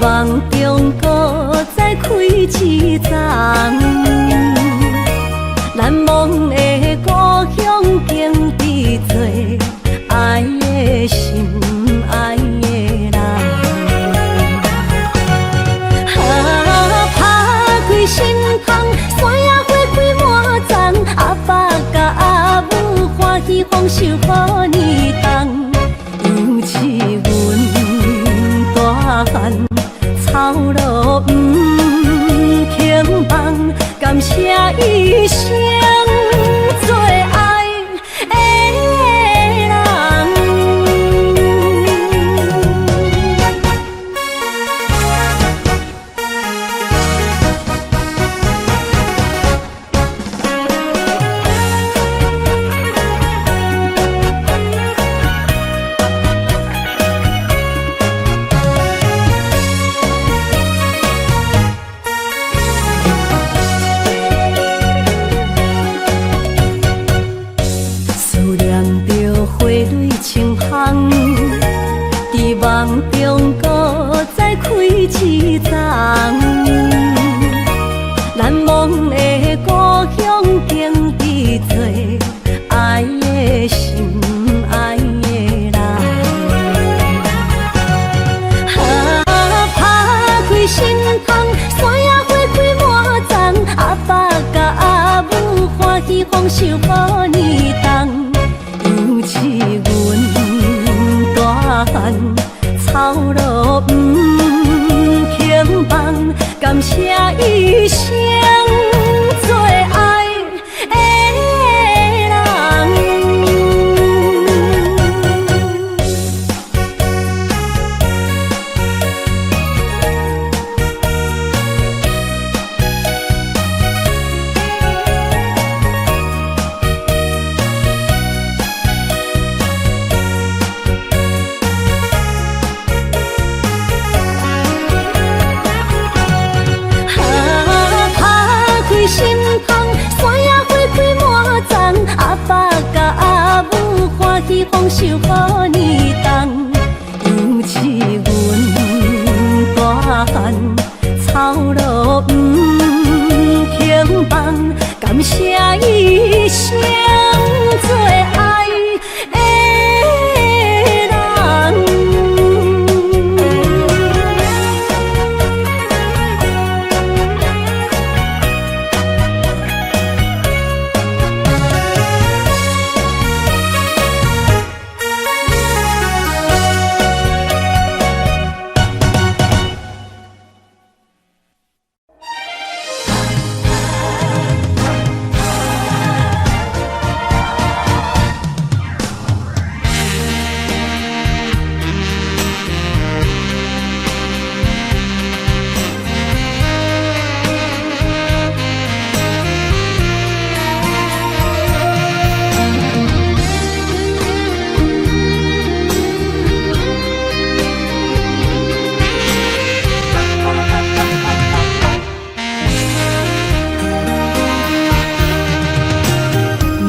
夢中閣再開一叢。難忘的故鄉景致多，愛的心，愛的人。啊，拍開心窗，山野花開滿叢，阿爸佮阿母歡喜豐收好年冬。猶似阮大漢，操勞毋肯放，感謝一生最愛的人。思念著花蕊青芳，佇夢中閣再開一叢。難忘的故鄉景致多，愛的心，愛的人。啊，拍開心窗，山野花開滿叢，阿爸佮阿母歡喜豐收好年冬。猶似阮大漢，操勞毋肯放，感謝一生最愛的人。啊，拍開心窗，山野花開滿叢，阿爸佮阿母歡喜豐收好年冬。猶似阮大漢，操勞毋肯放，感謝一生最愛的人。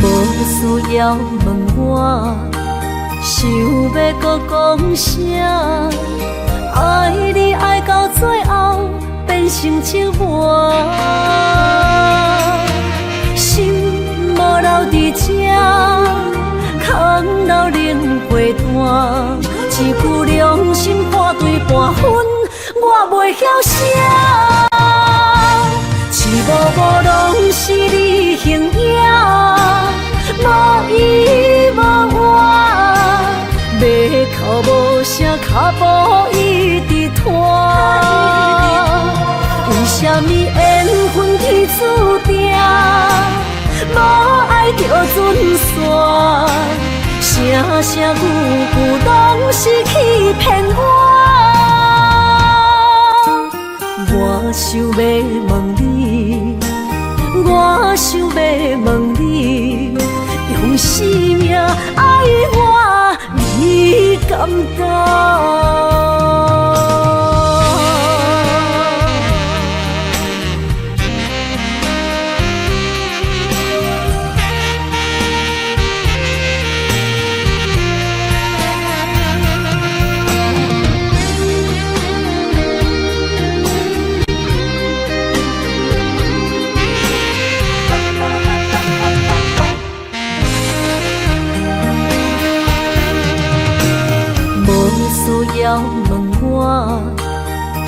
無需要問我，想欲閣講啥？愛你愛到最後變成折磨，心無留佇這，空留冷陪伴。一句良心破對半分，我袂曉寫。一幕幕攏是你形影，無依無倚，欲哭無聲，跤步一直拖。為啥物緣分天注定，無愛就準散？聲聲句句攏是欺騙我。我想欲問你，我想欲問你，用生命愛我，你敢當？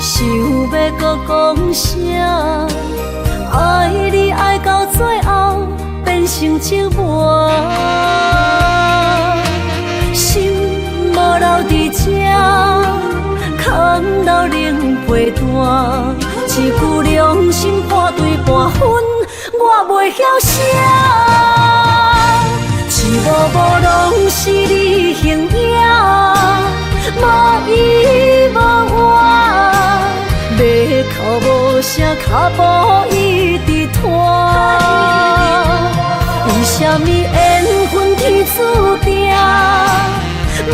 想欲閣講啥？愛你愛到最後變成折磨，心無留佇這，空留冷被單，一句良心半對半分，我袂曉寫。一幕幕攏是你形影，無依無倚，欲哭無聲，跤步一直拖。為啥物緣分天注定，無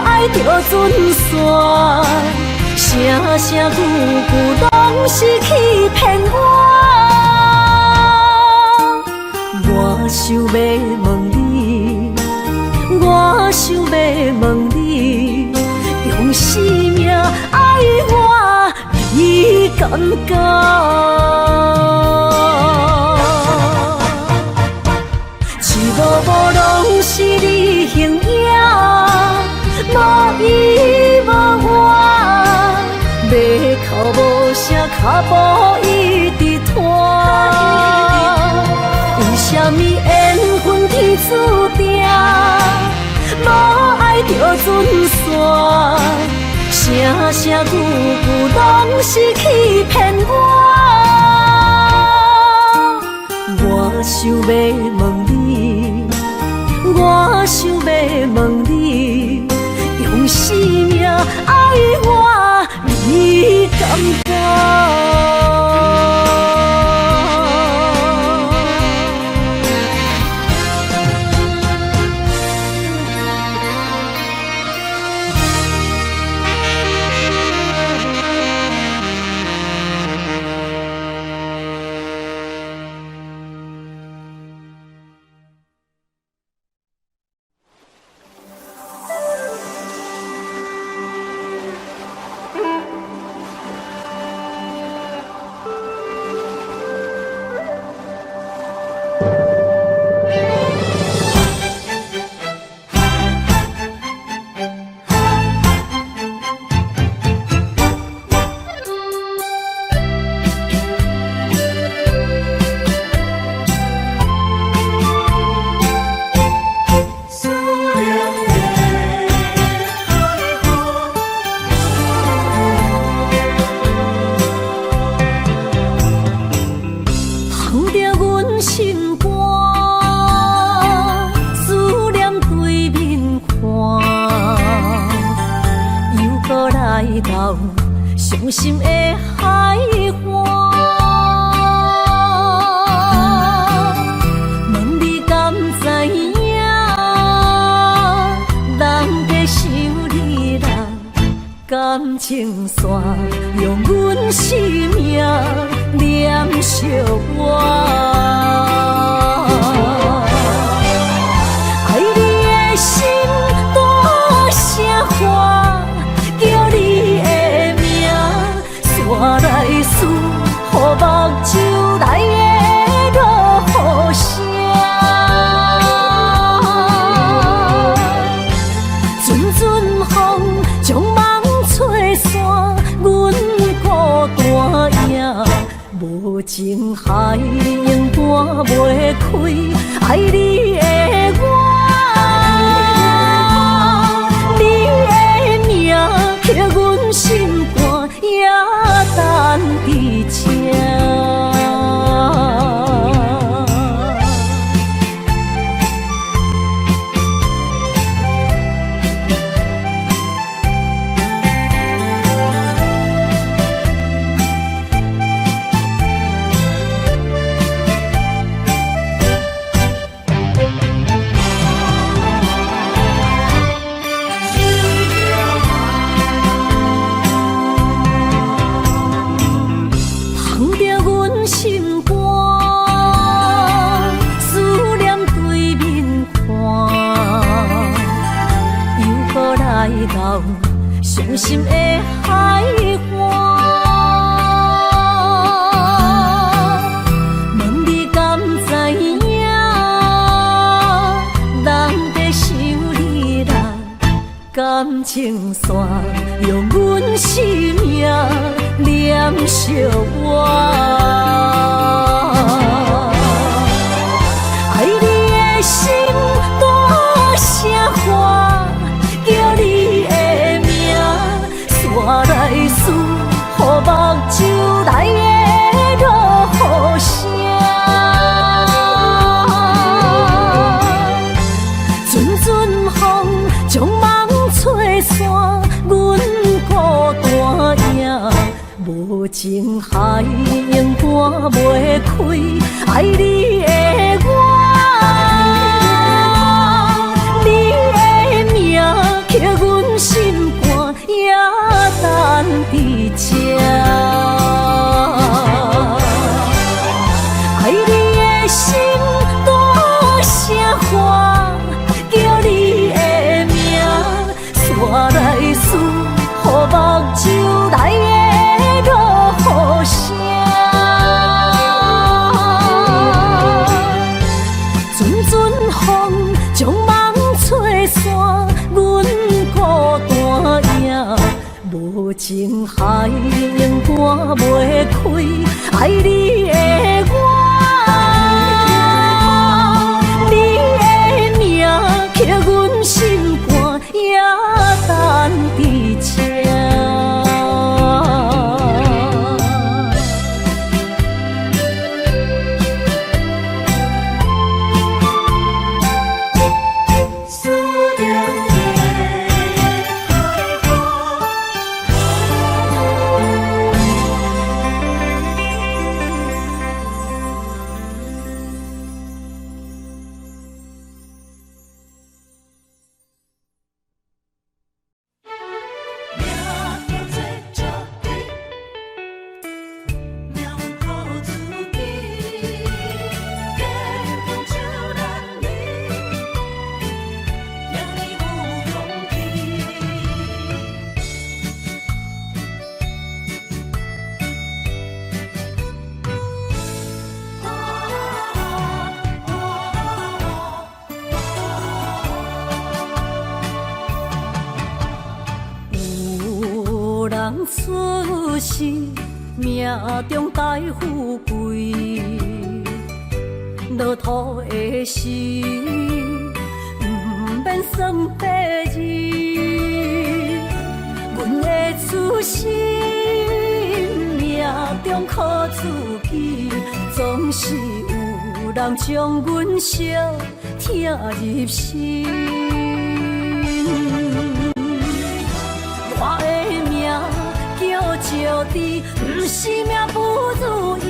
愛就準散，聲聲句句攏是欺騙我。我想欲問你，我想欲問你，用生命愛我，你敢敢？一幕幕攏是你形影，無依無倚，欲哭無聲，跤步一直拖。為啥物緣分天注定，無愛就準散，聲聲句句攏是欺騙我。我想欲問你，我想欲問你，用生命愛我，你敢敢？痛著阮心肝，思念對面看，又閣來到傷心的海岸。問你敢知影，人在想你啦，感情線用阮生命連續我。愛你的心大聲喊，叫你的名，煞來思予目睭內的落雨聲。陣陣風將夢吹散，阮孤單影。無情海永搬袂開，愛你的我，你的名刻阮心肝，也等佇這。痛著阮心肝，思念對面看，又閣來到傷心的海岸。問你敢知影，人在想你啦，感情線用阮生命連活。愛你的心大聲喊，叫你的名，煞來輸予目睭內的落雨聲。陣陣風將夢吹散，阮孤單影。無情海永搬袂開，愛你的我，你的名刻阮心肝，也等佇這。愛你的心大聲喊，叫你的名，煞來輸予目睭內的落雨聲。陣陣風將夢吹散，阮孤單影。無情海永搬袂開，愛你的我，你的名刻阮心肝，也等佇這。思念的海岸。命叫做石猪，命靠自己，坚强就难离，让你有勇气。有人出世，命中帶富貴，落土的時，毋免算八字。阮的出身，命中靠自己，總是有人將阮惜疼入心。我的名叫石豬，毋是命不如意，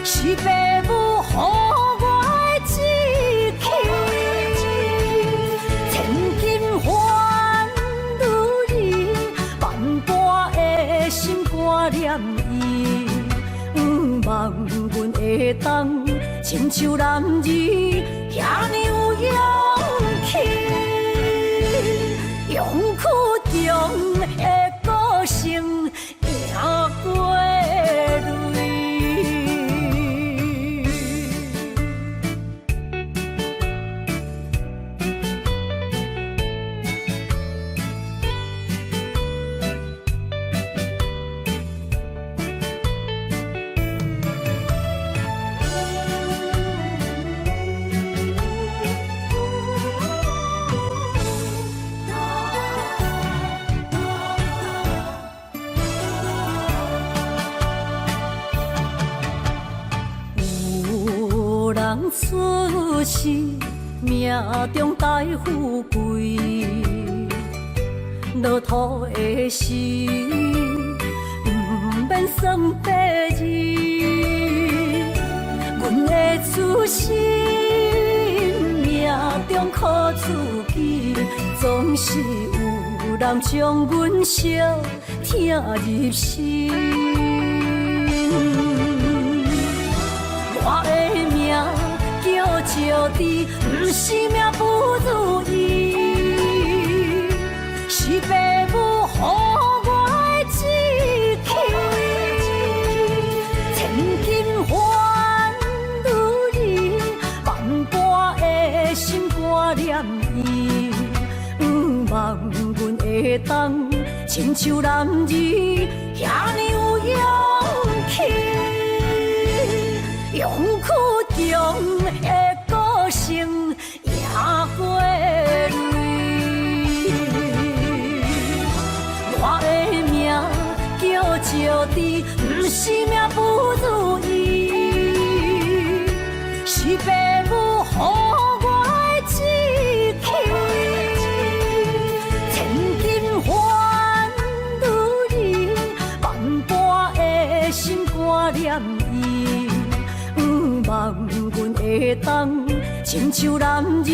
是爸母予我的志氣。千金換女兒，萬般的心肝念伊。毋望阮會當親像男兒遐爾有勇氣。勇氣中的個性贏過淚。有人出世，命中帶富貴，落土的時，毋免算八字。阮的出身，命中靠自己，總是有人將阮惜疼入心。我的名叫石豬，毋是命不如意，是爸母予我的志氣。千金換女兒，萬般的心肝念伊。毋望阮會當親像男兒遐爾相知，毋是命不如意，是爸母予我的志氣。千金還女兒，萬般的心肝念伊。望阮會當親像男兒，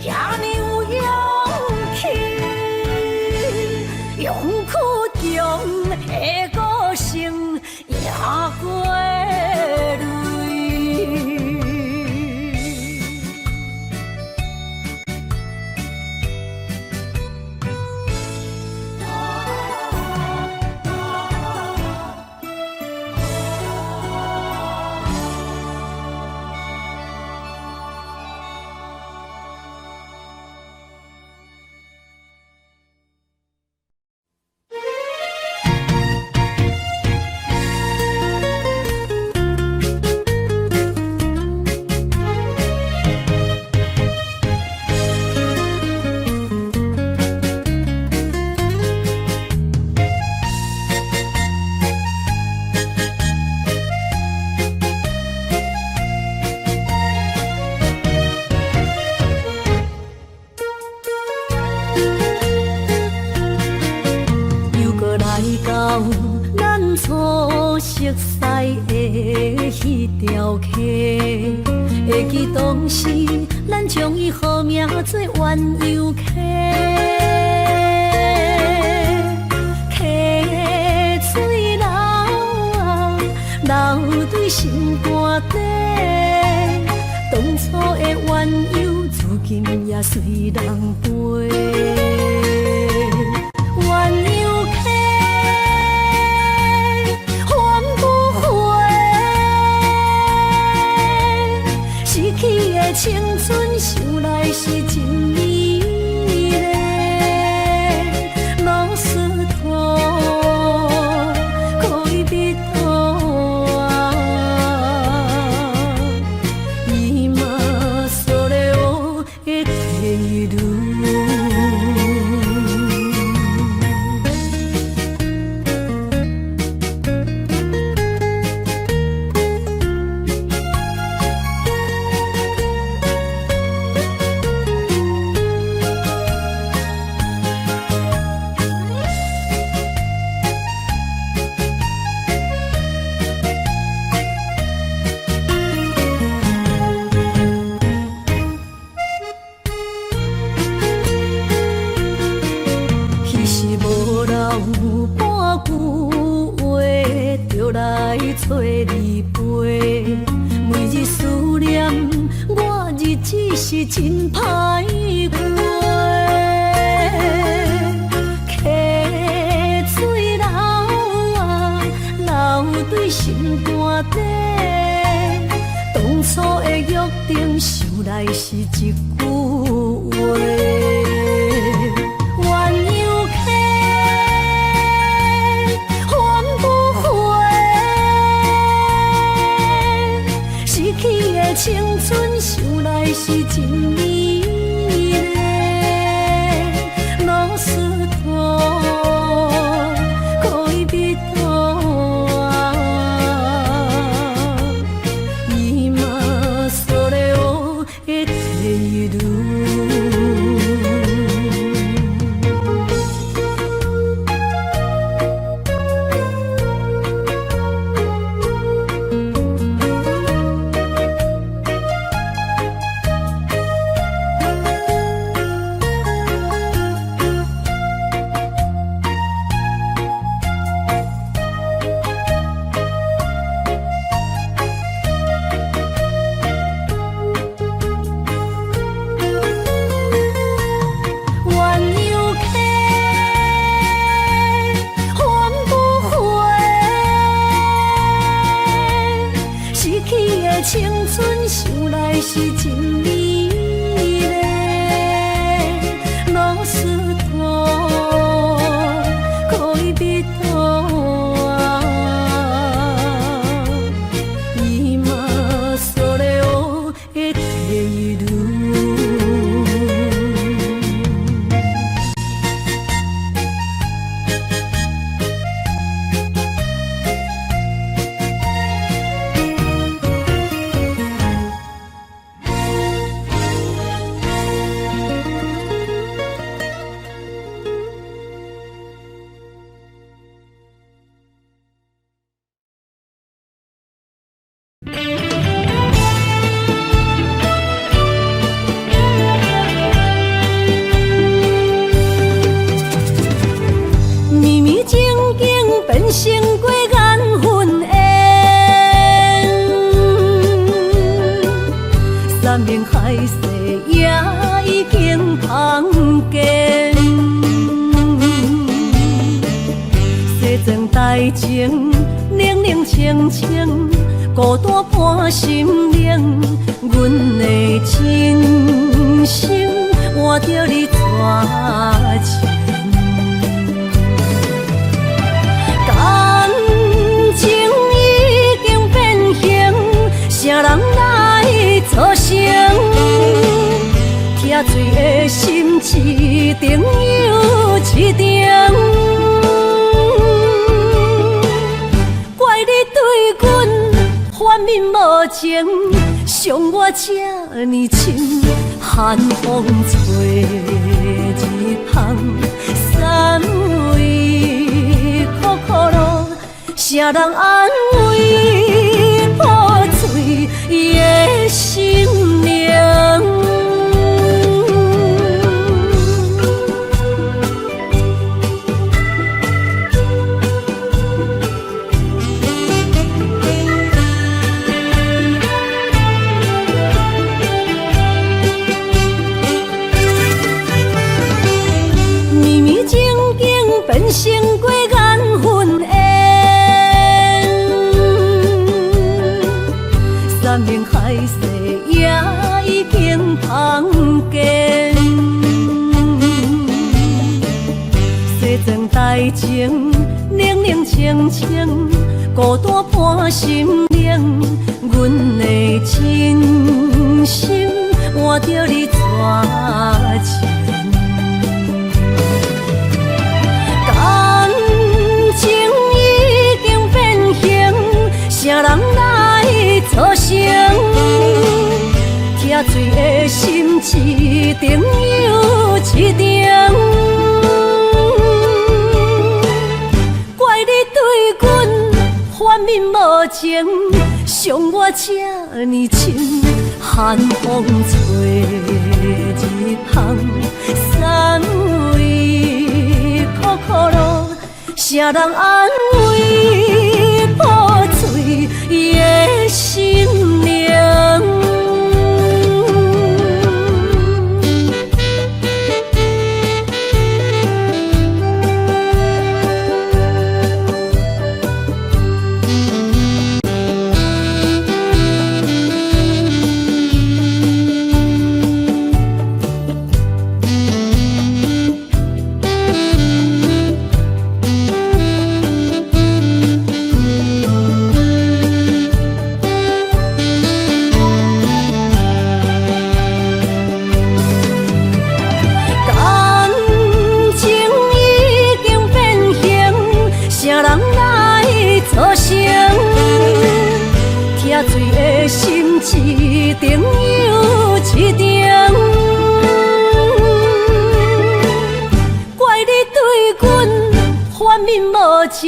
遐爾有勇氣，勇倔強的個性，贏過淚。又閣來到咱初熟似的彼條溪，會記當時咱將伊號名做鴛鴦溪。溪水流啊，流對心肝底，當初的鴛鴦，如今也隨人飛。鴛鴦溪，還不回，失去的青春，想來是真美麗。老石頭，戀人啊，今それを得ている。彼時無留半句話，就來揣你陪。每日思念，我日子是真歹過。溪水流啊，流對心肝底，當初的約定，想來是一句話。鴛鴦溪，還不回，失去的青春，想來是真美麗。老石頭，戀人啊，今それを得ている。鴛鴦溪，還不回，失去的青春，想來是真美麗。老石頭，戀人啊，今それを得ている。變成過緣分緣，山盟海誓也已經芳見，西裝大情，冷冷清清，孤單伴心靈，阮的真心換著你絕情。感情已經變形，啥人來做成？拆碎的心一重又一重，怪你對阮反面無情，傷我這呢深。寒風吹日芳，三位苦苦路，啥人安慰破碎的心靈？绵绵情景變成過緣分緣，山盟海誓也已經芳見，西裝大情，冷冷清清，孤單伴心靈，阮的真心換著你絕情。感情已經變形，啥人來做成？拆碎的心一重又一重，怪你對阮反面無情，傷我這呢深。寒風吹日芳，三位苦苦路，啥人安慰破碎的心靈？感情已經變形，啥人來做成？拆碎的心一重又一重，怪你對阮反面無情，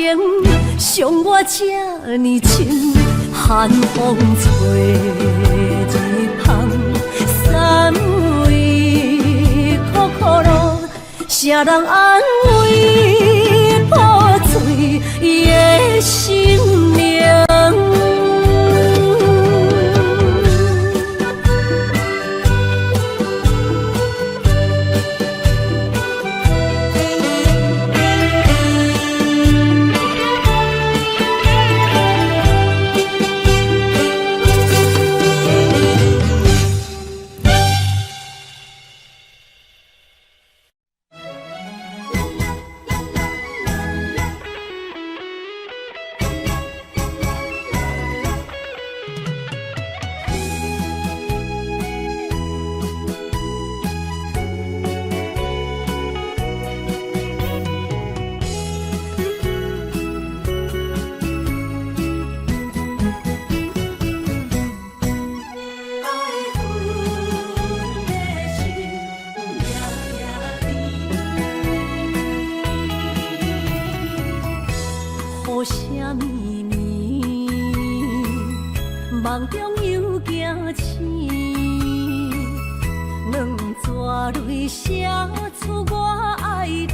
傷我這呢深。寒風吹日芳，三位苦苦路，啥人安慰破碎的心靈？愛阮的心夜夜甜。雨聲綿綿，夢中又驚醒，兩撮淚寫出我愛你。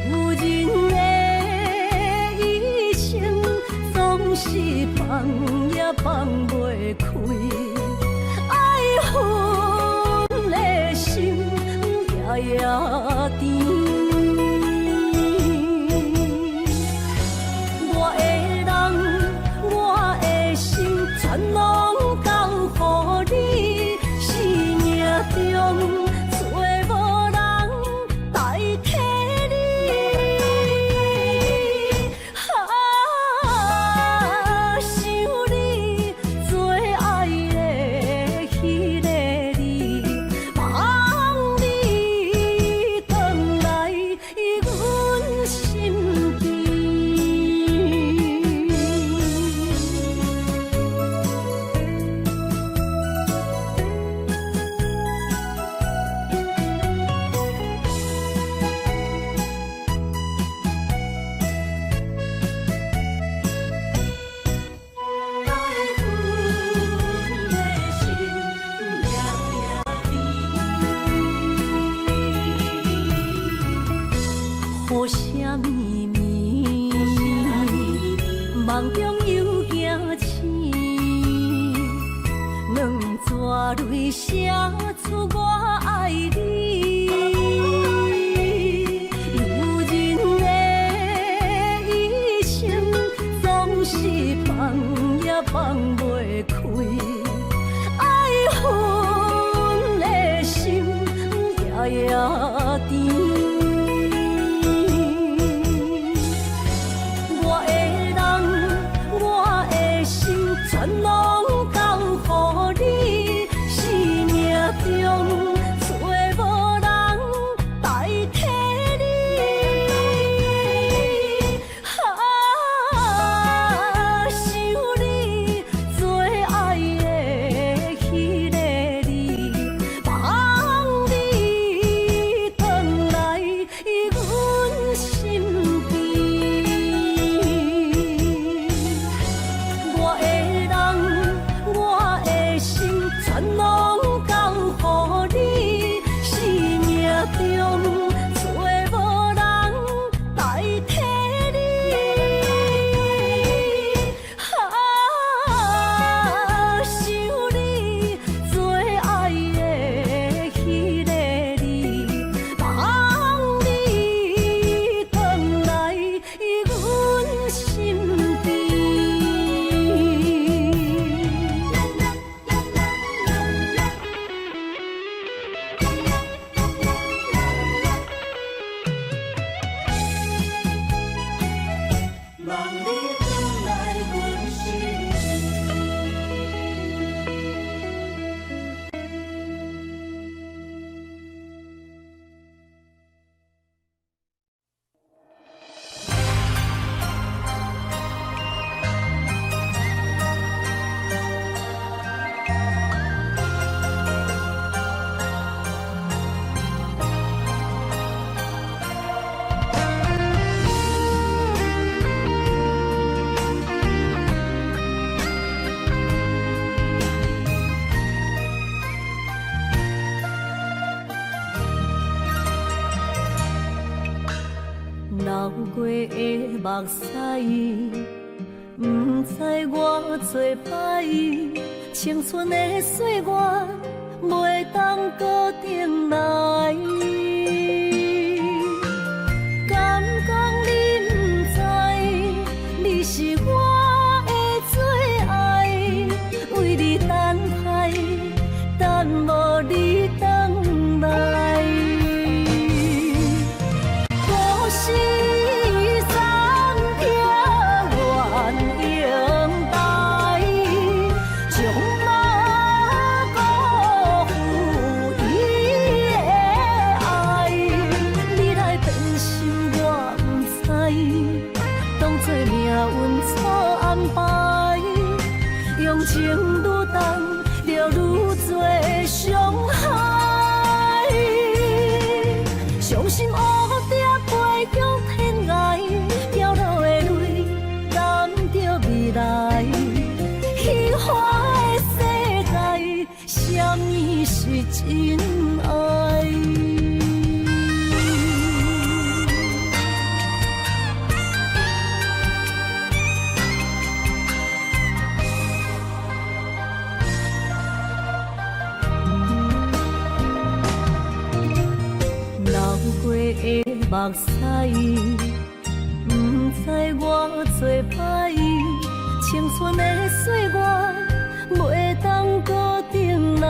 女人啥物暝？夢中又驚醒，兩逝淚寫出我愛你。女人的一生總是放也放袂開，愛恨的心夜夜甜。我的人，我的心，全攏交予你。生命中找無人代替你。啊，想你最愛的彼个你，望你轉來阮身邊。我的人，我的心，全攏交予你。生命中找無人代替你。啊，想你最愛的彼个你，望你轉來阮身邊。望你轉來阮身邊。流過的目屎，毋知我做歹，青春的歲月袂當閣轉來。敢講你毋知，你是我的最愛，為你等待，等無你轉來。故事三撇鸳鸯台，將馬辜負伊的愛。你來變心我毋知，當作命運錯安排，用情愈重，就愈濟傷害。傷心烏蝶飛向天涯，飄落的淚染著未來。虛幻的世界，啥物是真愛？流過的目屎，毋知我做歹，青春的歲月袂當閣轉來。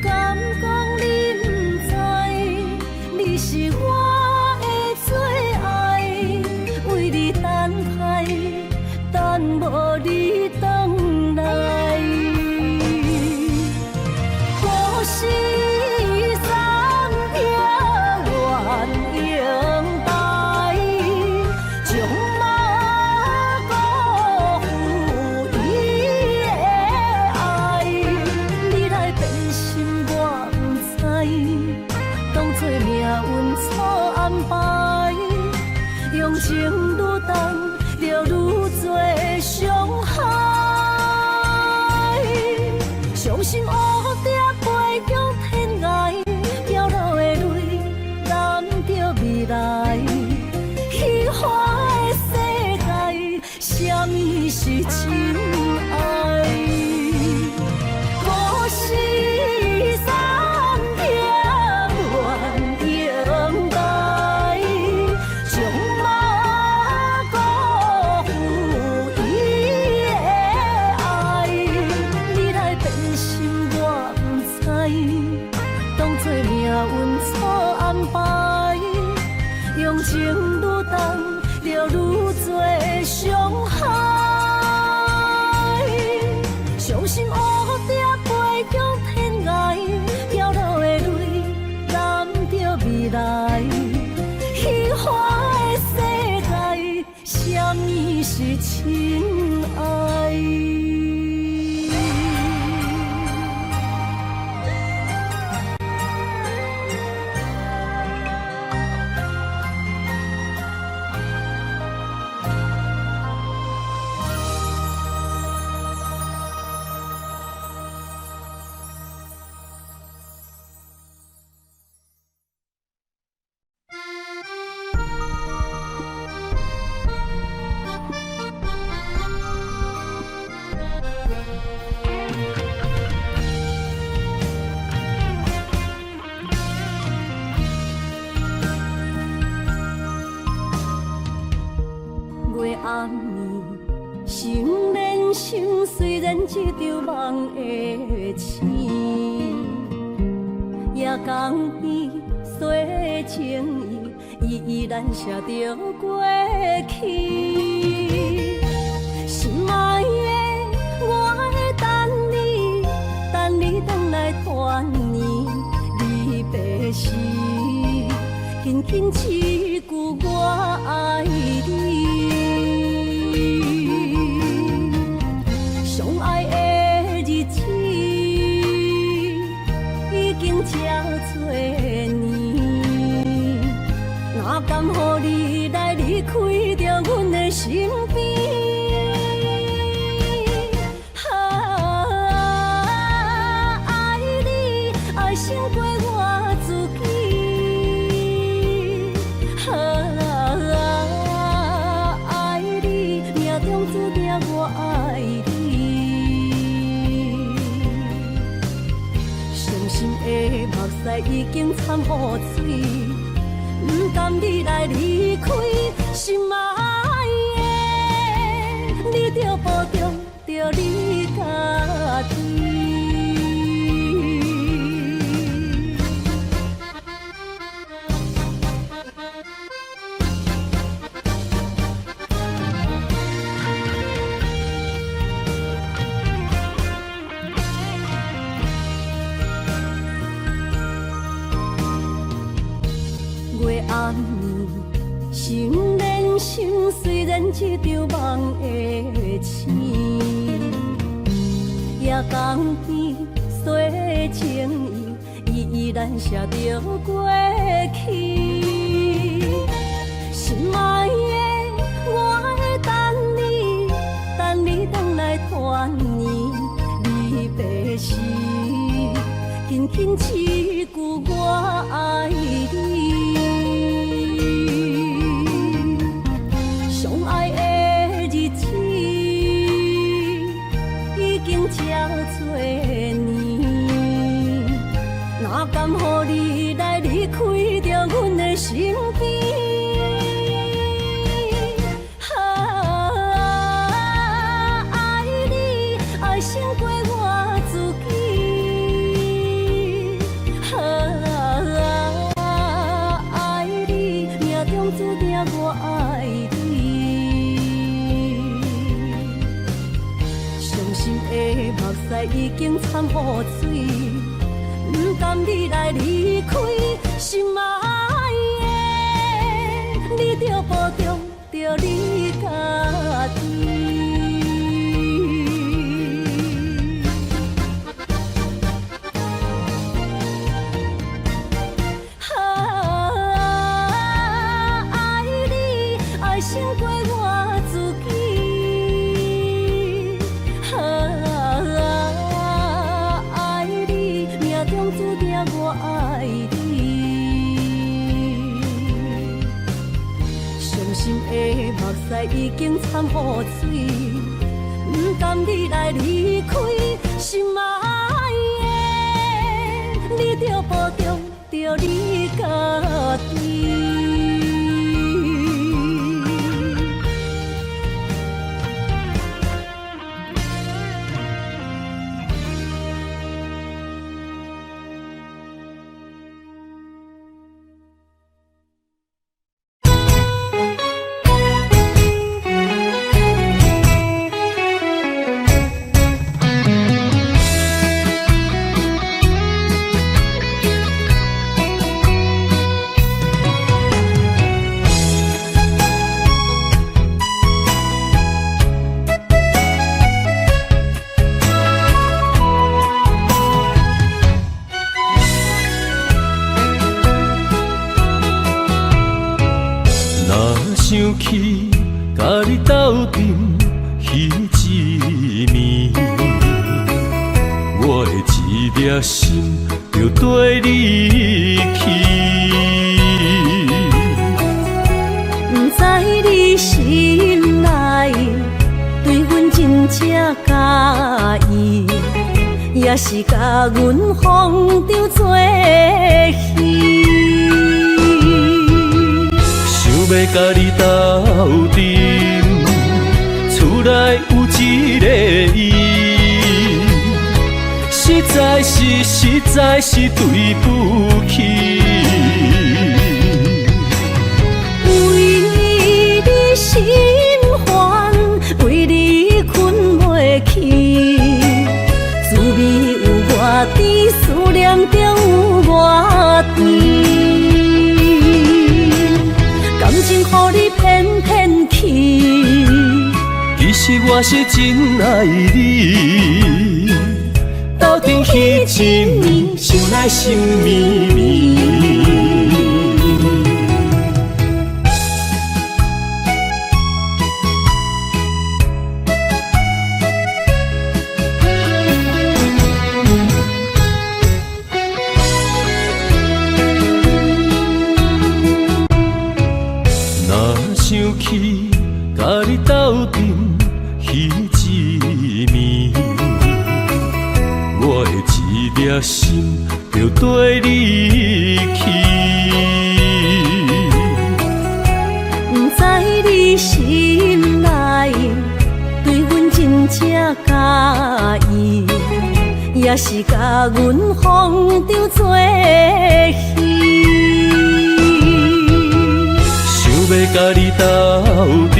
敢講你毋知，你是我的最愛，為你等待，等無你轉來。故事三撇鸳鸯台，將馬辜負伊的愛。你來變心我毋知，當作命運錯安排，用情愈重，就愈濟傷害。傷心烏蝶飛向天涯，飄落的淚情愈重，就愈濟傷害。傷心烏蝶飛向天涯，飄落的淚染著未來。虚幻的世界，啥物是真愛？月暗暝，心連心，雖然這場夢會醒，也甘願洗情意，依依難捨著過去。心愛的，我會等你，等你轉來團圓離別時，輕輕一句我愛你。相愛的日子已經這多年，哪甘予你來離開著阮的身邊？啊，愛你愛勝過我自己。啊，愛你命中注定我愛你。傷心的目屎已經摻雨水，不甘你來離開，心愛的，你著保重著你家己。月暗暝，心連心，雖然這場夢會醒，也甘願洗情意，依依難捨著過去。心愛的，我會等你，等你轉來團圓離別時，輕輕一句我愛你。相愛的日子已經這多年，哪甘予你來離開著阮的身邊？啊，愛你愛勝過我自己。啊，愛你命中注定我愛你。傷心的目屎已經摻雨水，不甘你來離開，心愛的，你著保重著你家己。啊，愛你愛勝過我自己。啊，愛你命中注定我愛你。傷心的目屎已經摻雨水，不甘你來離開，心愛的，你著保重著你家己。想起佮你鬥陣彼一暝，我的一粒心就綴你去。毋知你心內對阮真正佮意，抑是共阮風中做戲。想欲佮你鬥陣，厝內有一個伊，實在是實在是對不起。為你心煩，為你睏袂去，滋味有偌甜，思念中有偌甜。感情予你騙騙去，其實我是真愛你，鬥陣彼一暝，想來心綿綿。若想起佮你鬥陣彼一暝，我的一粒心就綴你去。毋知你心內對阮真正佮意，抑是共阮風中做戲。想欲佮你鬥陣，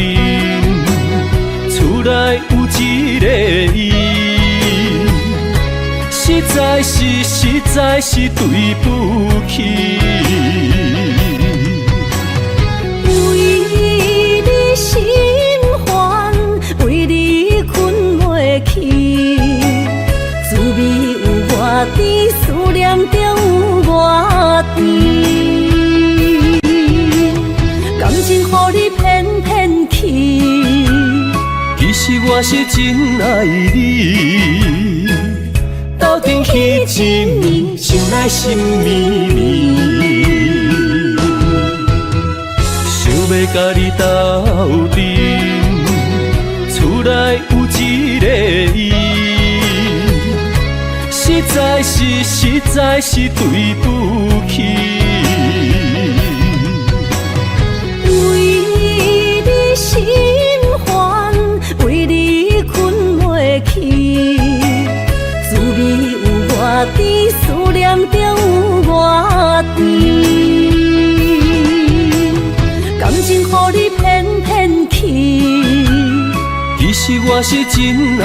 厝內有一個伊，實在是實在是對不起。為你心煩，為你睏袂去，滋味有偌甜，思念中有偌甜。感情予你騙騙去，其實我是真愛你，鬥陣彼一暝，想來心綿綿。想欲佮你鬥陣，厝內有一個伊，實在是實在是對不起。為你心煩，為你睏袂去，滋味有偌甜，思念中有偌甜。感情予你騙騙去，其實我是真愛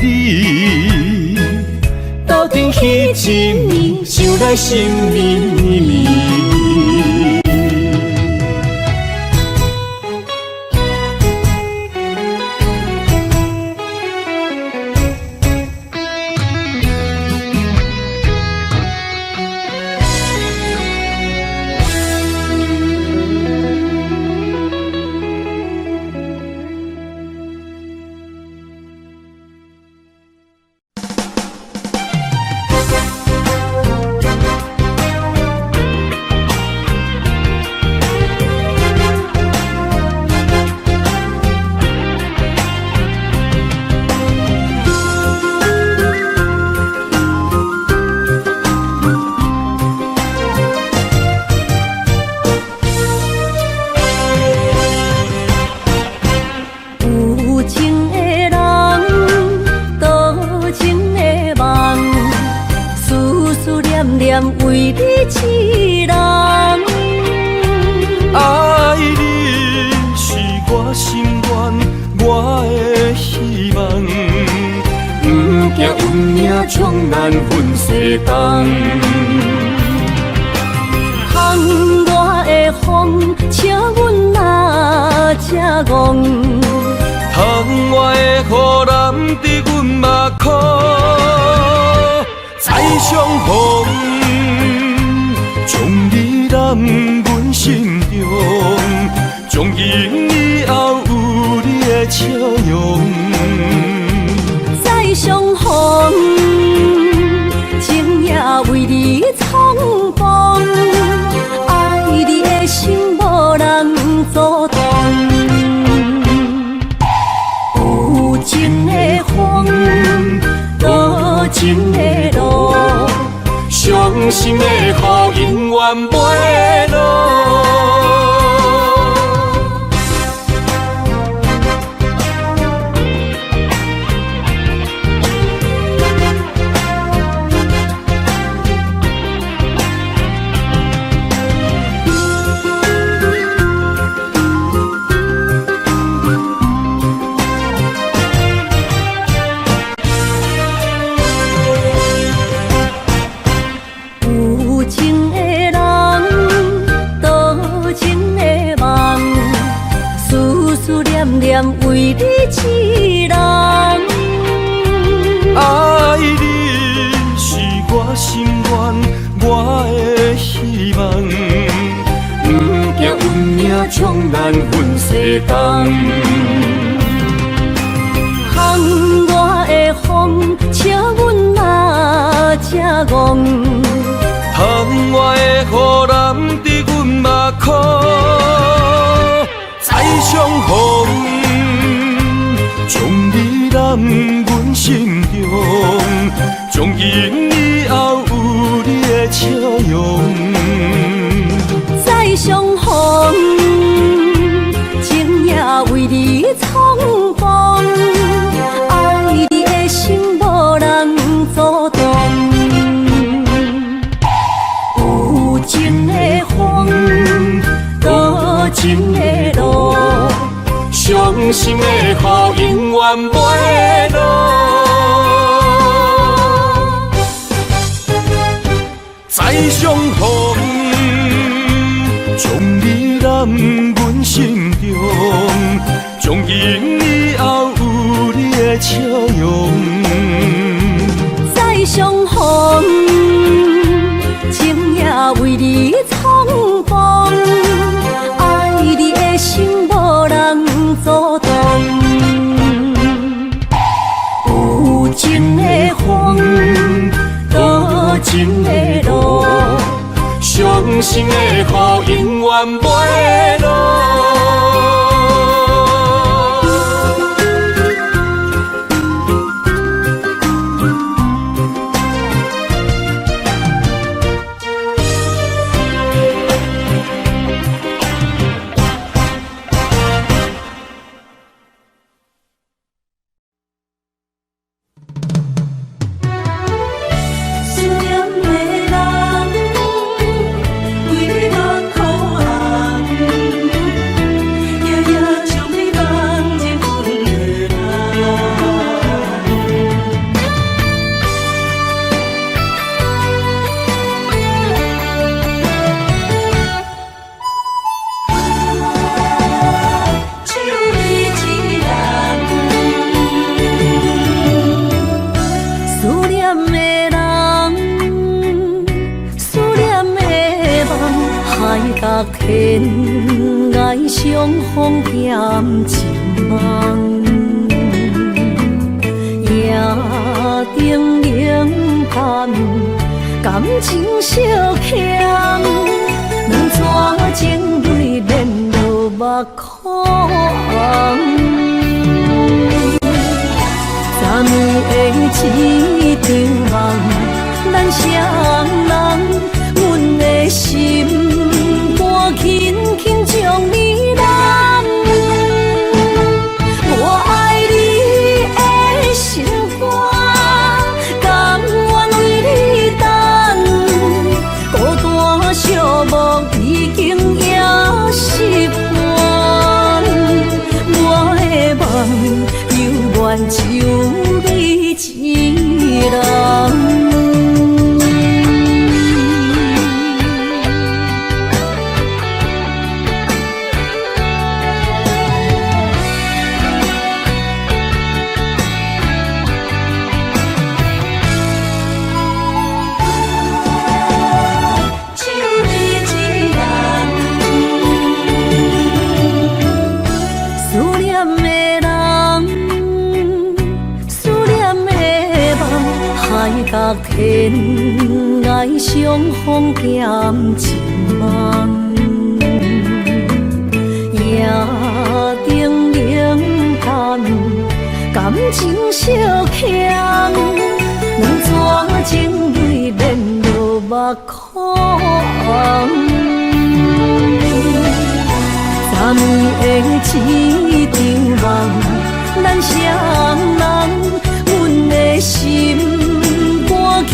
你，鬥陣彼一暝，想來心綿綿。有情的人，多情的夢，思思念念為你一人。愛你是我心願，我的希望。毋驚運命將咱分西東。窗外的風，笑阮若這戇。窗外的雨淋得阮目眶再相逢，將你攬阮心中，將永願袂老。有情的人，多情的夢，思思念念為你一人。愛你是我心願，我的希望。不驚運命將咱分西東。窗外的風，笑阮若這戇。窗外的雨淋伫阮目眶，再相逢，將你攬阮心中，從今以後有你的笑容。再相逢，情也為你重逢，愛你的心無人阻擋。有情的風，多情的路，傷心的雨永遠袂落。再相逢，將你攬阮心中，從今以後有你的笑容。再相逢，情也為你重逢，愛你的心無人阻擋。有情的風，多情的路，傷心的雨永遠袂落。思念的人，為你目眶紅，夜夜將你放入阮的夢。只有你一人。思念的人，思念的夢，海角天涯相逢踮一夢，夜燈明暗，感情相欠，兩撮情淚連落目眶紅。昨暝的一場夢，咱雙人，阮的心肝輕輕將你攬。我愛你的心肝，甘願為你等，孤單寂寞已經也習慣。我的夢猶原只有你一人。只有你一人。思念的人，思念的夢，海角天涯相逢踮一夢，夜燈明暗，感情相欠，兩撮情淚連落目眶。紅。昨暝的這場夢，咱雙人，阮的心肝輕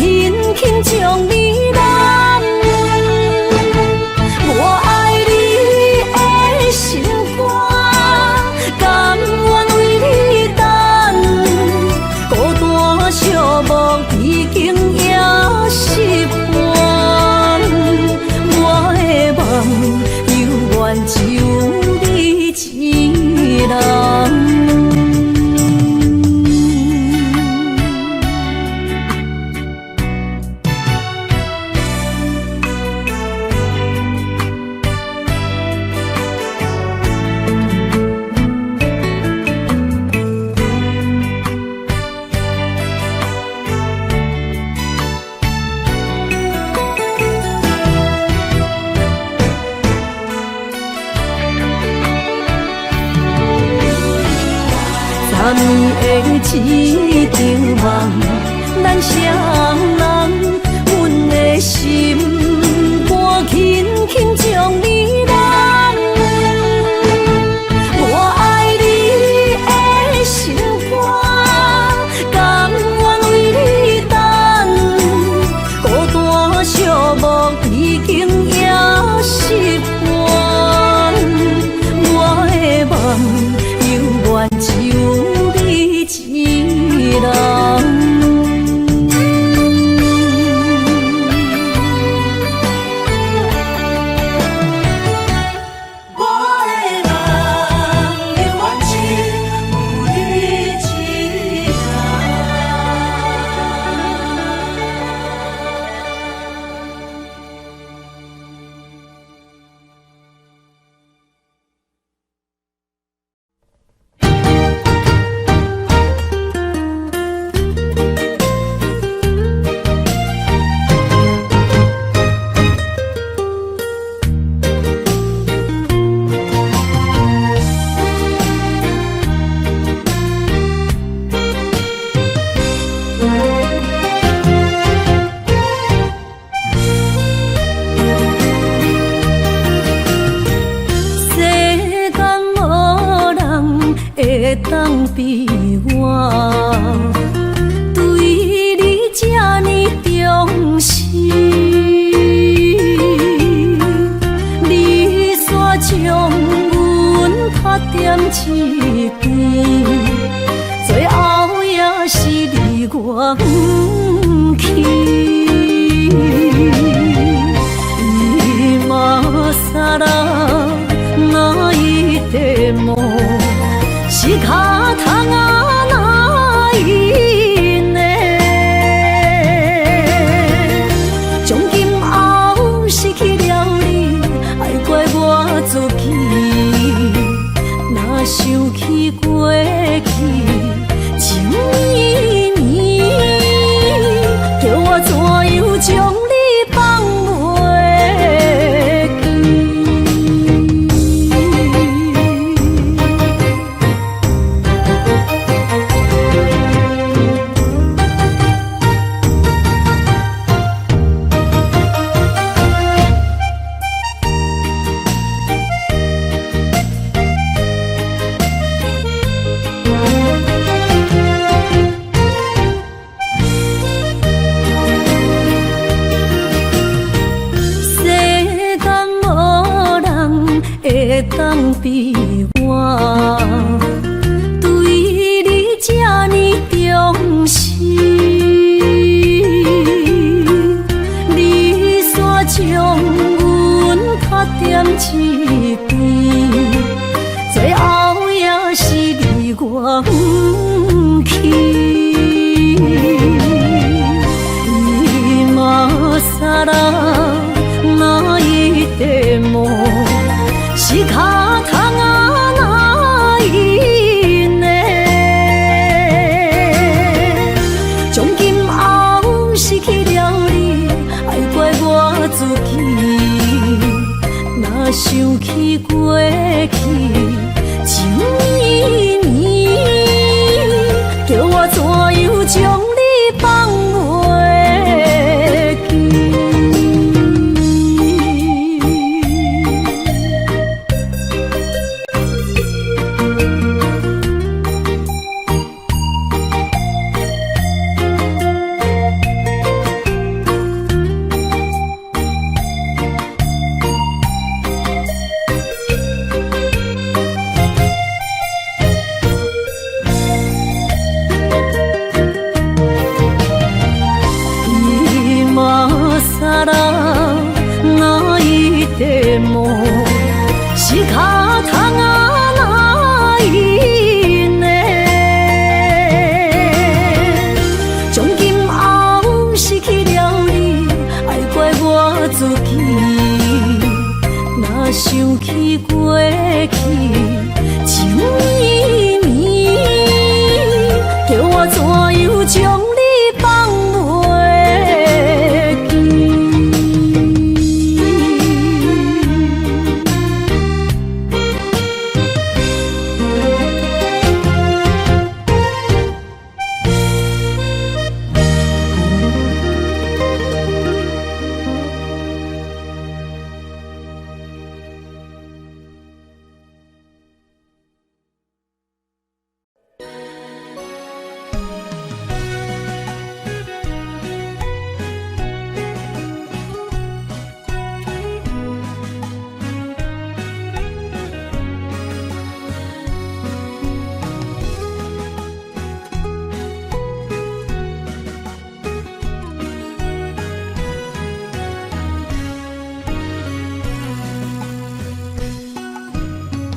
輕將你攬。我愛你的心肝，甘願為你等，孤單寂寞已經也習慣。我的夢猶原只有你一人。昨暝的這場夢，咱雙人，阮的心肝輕輕將你攬。我愛你的心肝，甘願為你等，孤單寂寞已經也習慣。我的夢猶原只有你一人。我的夢猶原只有你一人。世間無人會當比我，對你這呢重視。你煞將阮拍踮一邊，最後也是離我遠去。今更泣いても仕方がないね。從今後失去了你，愛怪我自己。若想起過去情綿綿，叫我怎樣將你放袂記？世間無人會當比我，對你這呢重視。你煞將阮拍踮一邊，最後也是離我遠去。今更泣いても仕方がないね。從今後失去了你，愛怪我自己。若想起過去情綿綿，叫我怎樣將你放袂記？過去，情綿綿，叫我怎樣將你放袂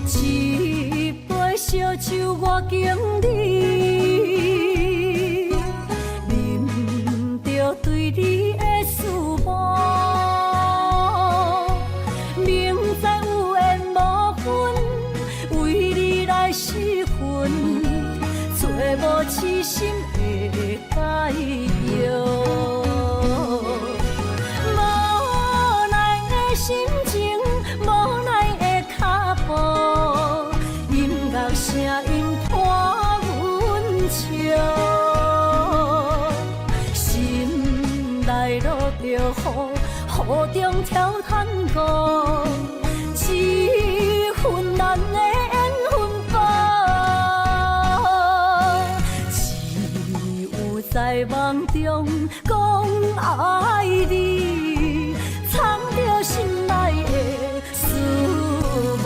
記？一杯燒酒我敬你，啉著對你的思慕。明知有緣無份，為你來失魂，做無痴心的解藥。無奈的心情，無奈的腳步，音樂聲音伴阮笑，心內落著雨，雨中跳探戈，這份難的緣分簿，只有在夢中講愛你，藏著心內的思慕。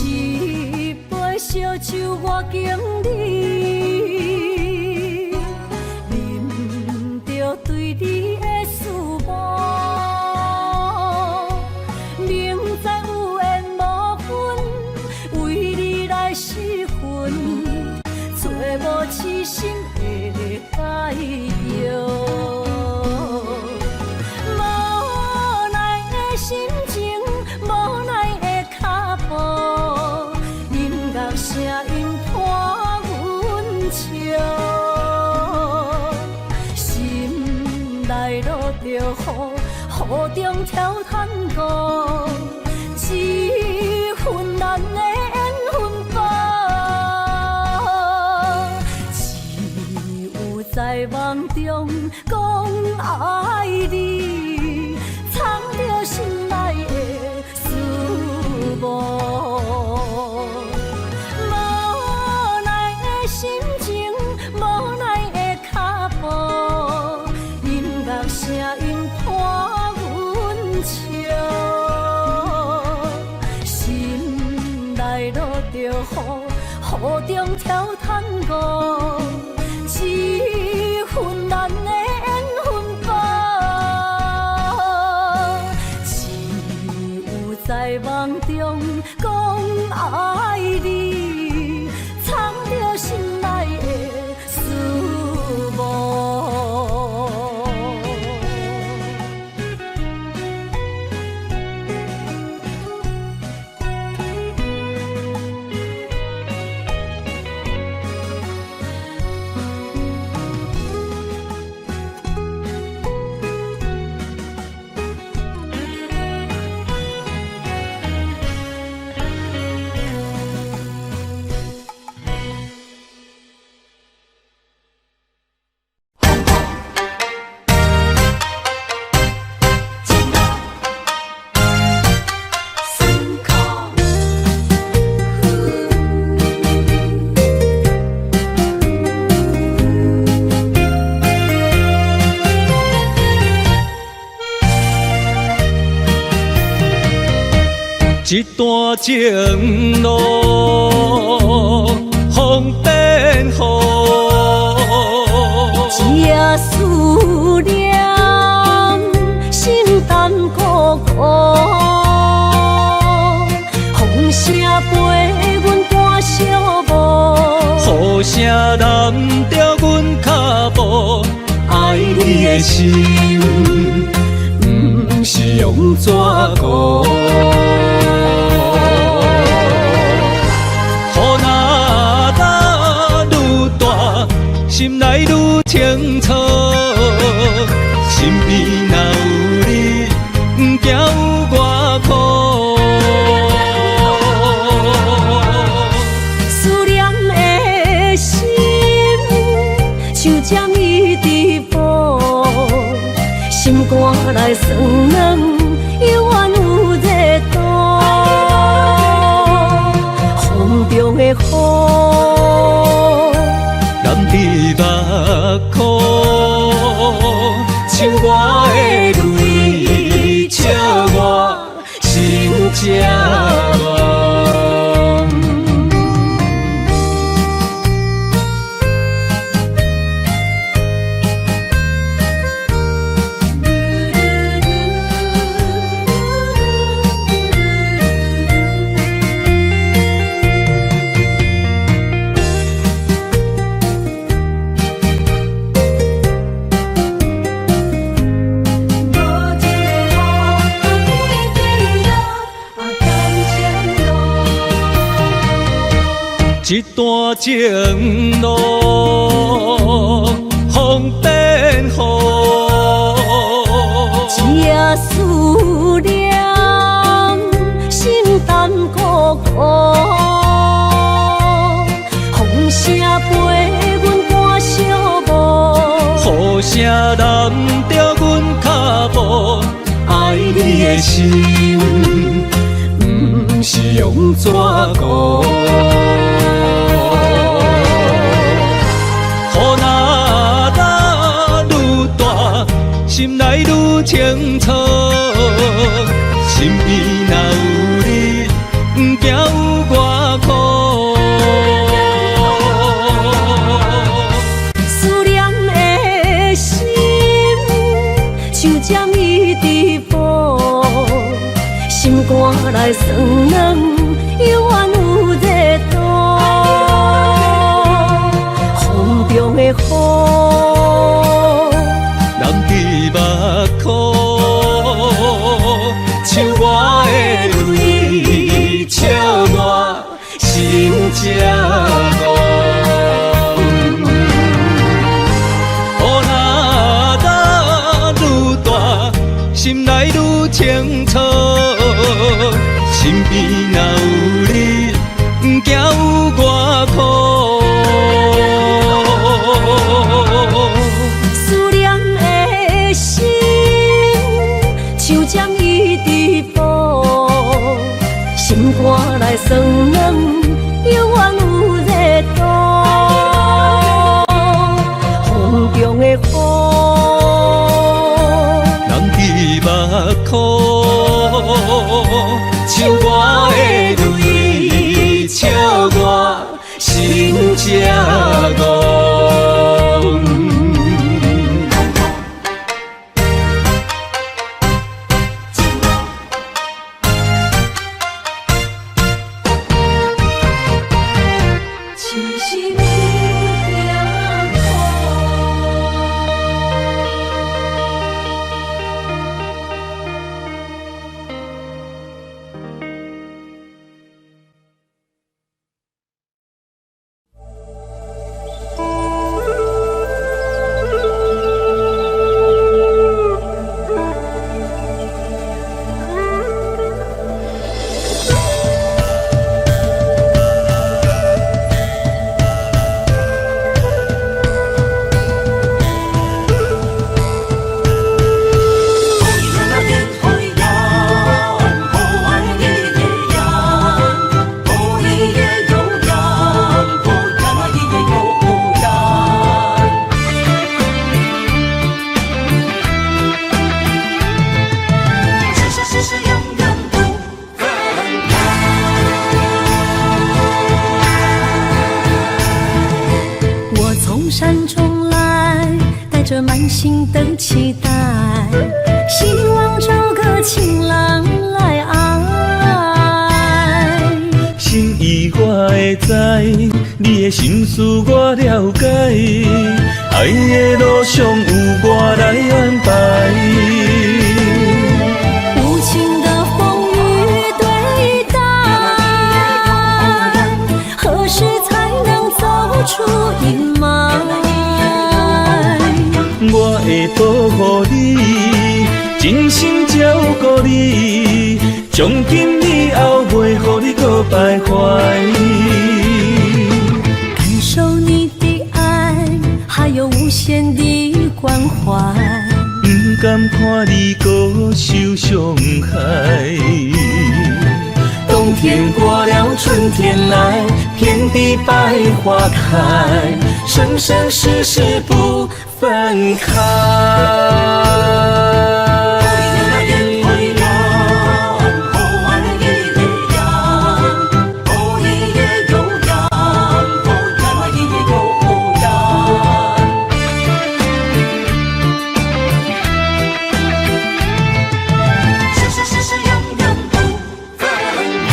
一杯燒酒我敬你，啉著對你的思慕。明知有緣無份，為你來失魂，做無痴心的解藥。無奈的心情，無奈的腳步，音樂聲音伴阮笑，心內落著雨，雨中跳探戈，這份難的緣分簿，只有在夢中講愛你，藏著心內的思慕。無奈的心情，無奈的腳步，音樂聲音伴阮笑，心內落著雨，雨中跳探戈，這份難的緣分簿，只有在夢中講愛你，藏著心內的思慕。一段情路，風變雨。一夜思念，心淡孤孤，風聲伴寂寞。雨声淋著阮跤步，愛你的心，毋是用紙糊。雨若落愈大，心內愈清楚。身邊若有你，毋驚有偌苦。思念的心，像針一直補，心肝內酸軟，猶原有熱度。風中的雨，淋佇目眶，像我的淚，笑我心這戇。無一個雨，天天落，啊感情路。這段情路，風變雨。這思念，心淡苦苦。風聲陪阮趕寂寞。雨聲淋著阮跤步，愛你的心，毋是用紙糊。雨若落愈大，心內愈清楚。身邊若有你，毋驚有偌苦。思念的心，像針一直補，心肝內酸軟，猶原有熱度。風中的雨，淋佇目眶，像我的淚，笑我心這戇。雨若落愈大，心內愈清楚。身邊若有你，毋驚有偌苦。思念的心，像針一直補，心肝內酸軟，猶原有熱度。風中的雨，淋佇目眶，像我的淚，笑我心這戇。只是有点苦。我從山中來，帶着滿心的期待，希望找個情郎來愛。心意我會知，你的心思我了解，愛的路上有我來安排。無情的風雨對待，何時才能走出陰霾？我會保護你，真心照顧你，從今以後袂予你閣徘徊。感受你的愛，還有無限的關懷。毋甘看你閣受傷害。冬天過了，春天來，遍地百花開，生生世世不分開。生生世世永遠不分開。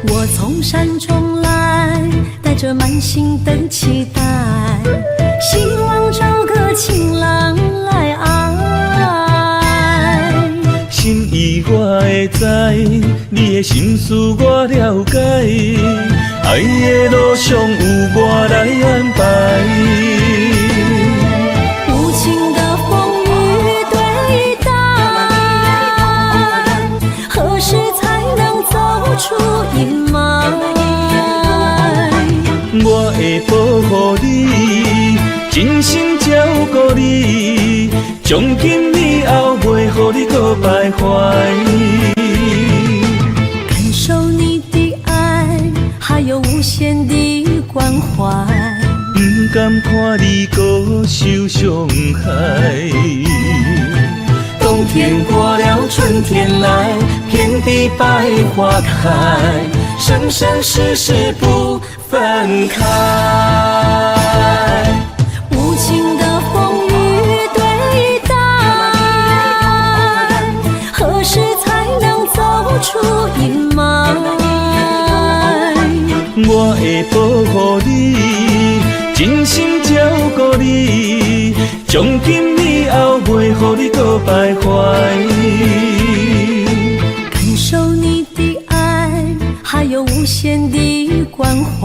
我從山中來，帶着滿心的期待，希望找個情郎來愛。心意我會知，你的心思我了解，愛的路上有我來安排。無情的風雨對待，何時才能走出陰霾？我會保護你，真心照顧你，從今以後袂予你閣徘徊。感受你的愛，還有無限的關懷。毋甘看你閣受傷害。冬天過了，春天來，遍地百花開，生生世世不分開。無情的風雨對待，何時才能走出陰霾？我會保護你，真心照顧你，從今以後袂予你閣徘徊。感受你的愛，還有無限的關懷。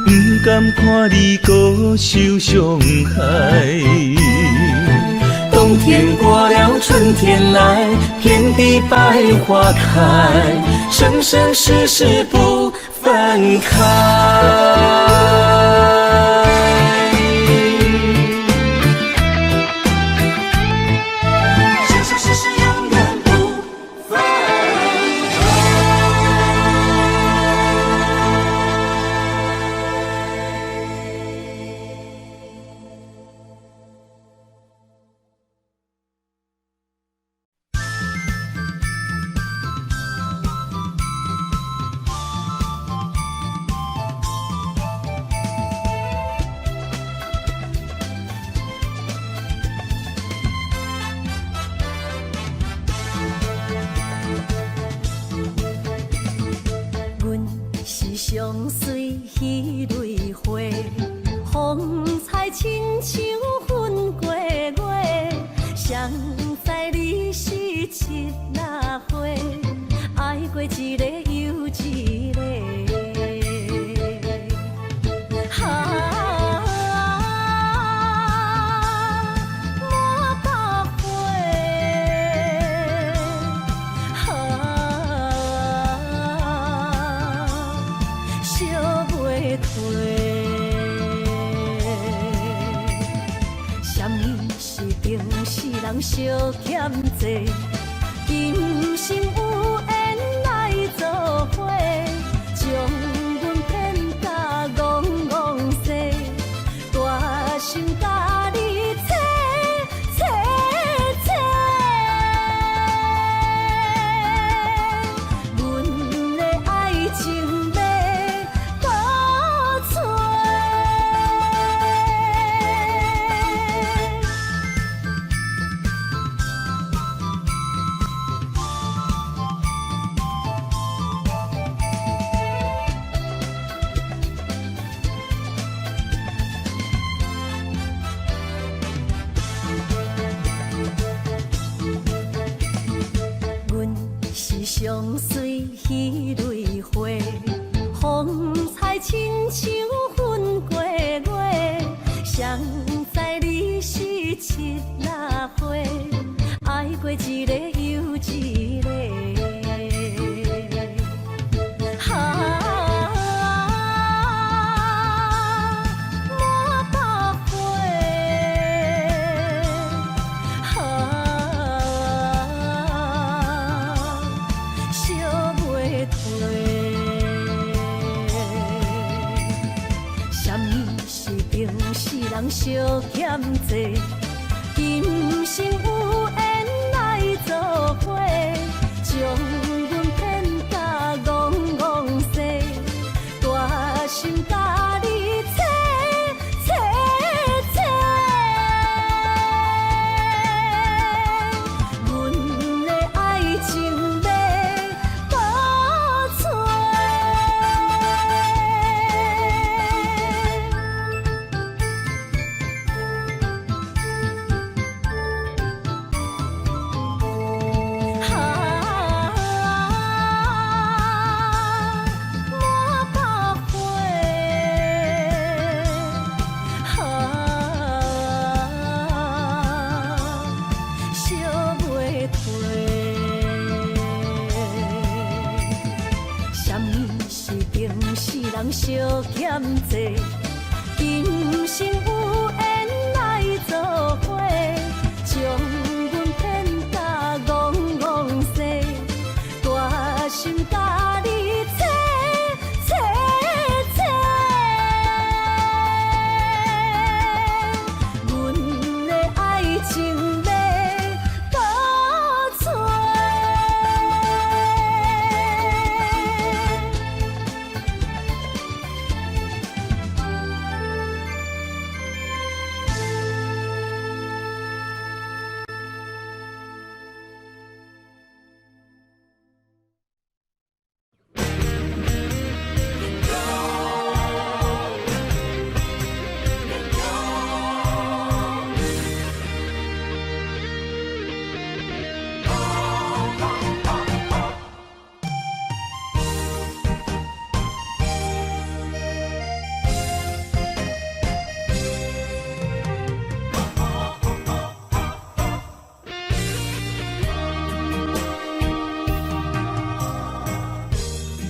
毋甘看你閣受傷害。冬天過了，春天來，遍地百花開，生生世世不分開。生生世世永遠不分開。阮是上媠彼蕊花，風采親像粉過月。誰知你是七若花，愛過一个又一個。啊，滿腹花，啊，燒袂褪。啥物是情是人相欠債？今生有緣來做伙，將阮騙甲戇戇西，大心共你切切切。阮的愛情欲閣揣。上水彼蕊花，風采親像粉過月。誰知你是七仔花，愛過一个又一个。啊，滿腹花，啊，燒袂褪。啥物是情死人相欠债？今生有緣來做伙，將阮騙甲戇戇西，大心共你切切切。阮的愛情欲倒揣。啊，滿腹花，啊，燒袂褪。啥物是情死人相欠債？今生有緣來做伙，將阮騙甲戇戇西，大心共你切切切。阮的愛情欲倒揣。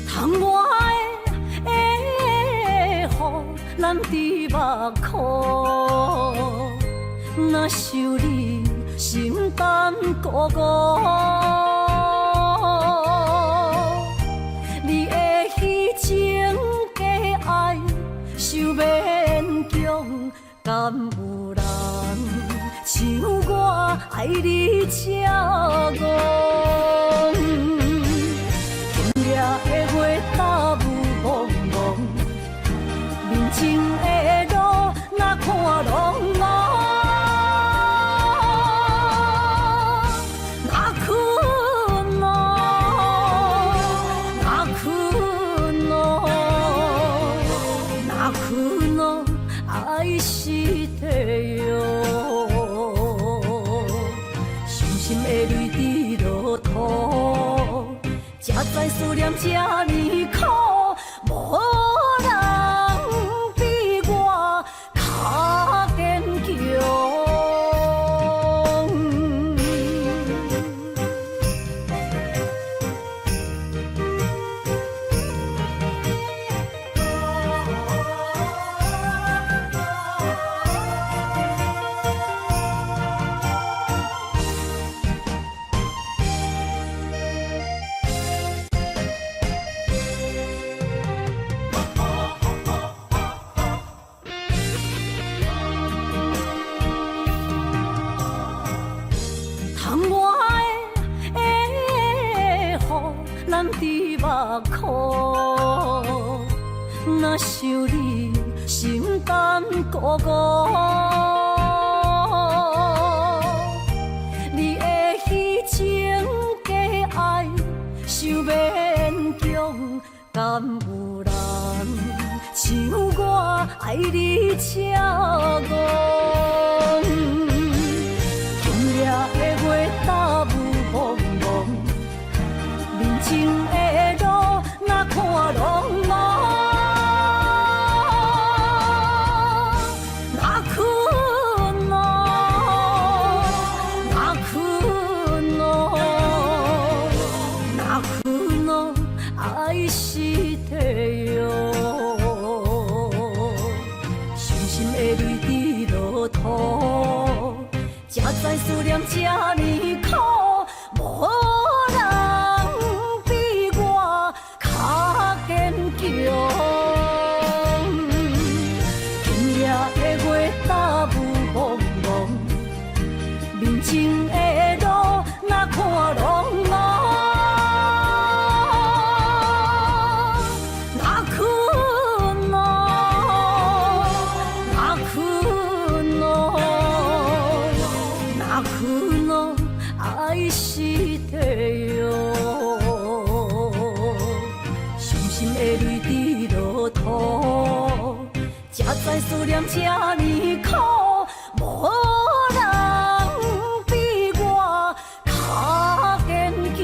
窗外的雨淋伫目眶，若想你心胆鼓鼓。你的虚情假愛傷勉強，敢有人像我愛你這戇？今夜的月罩霧濛濛，面前的路若看挵濛。若困哦，若困哦，若困哦，愛してよ。傷心的淚滴落土，才知思念這呢苦，無人比我較堅強。窗外的雨淋伫目眶，若想你心胆鼓鼓。你的虚情假愛傷勉強，敢有人像我愛你這戇？今夜的月罩霧濛濛，面前情的路若看挵無，泣くの，泣くの，泣くの，愛してよ。傷心的淚滴落土，才知思念這呢苦，無人比我較堅強。今夜的月罩霧濛濛，面前的路若看挵無，泣くの，泣くの，泣くの，愛してよ。傷心的淚滴落土，才知思念這呢苦，無人比我較堅強。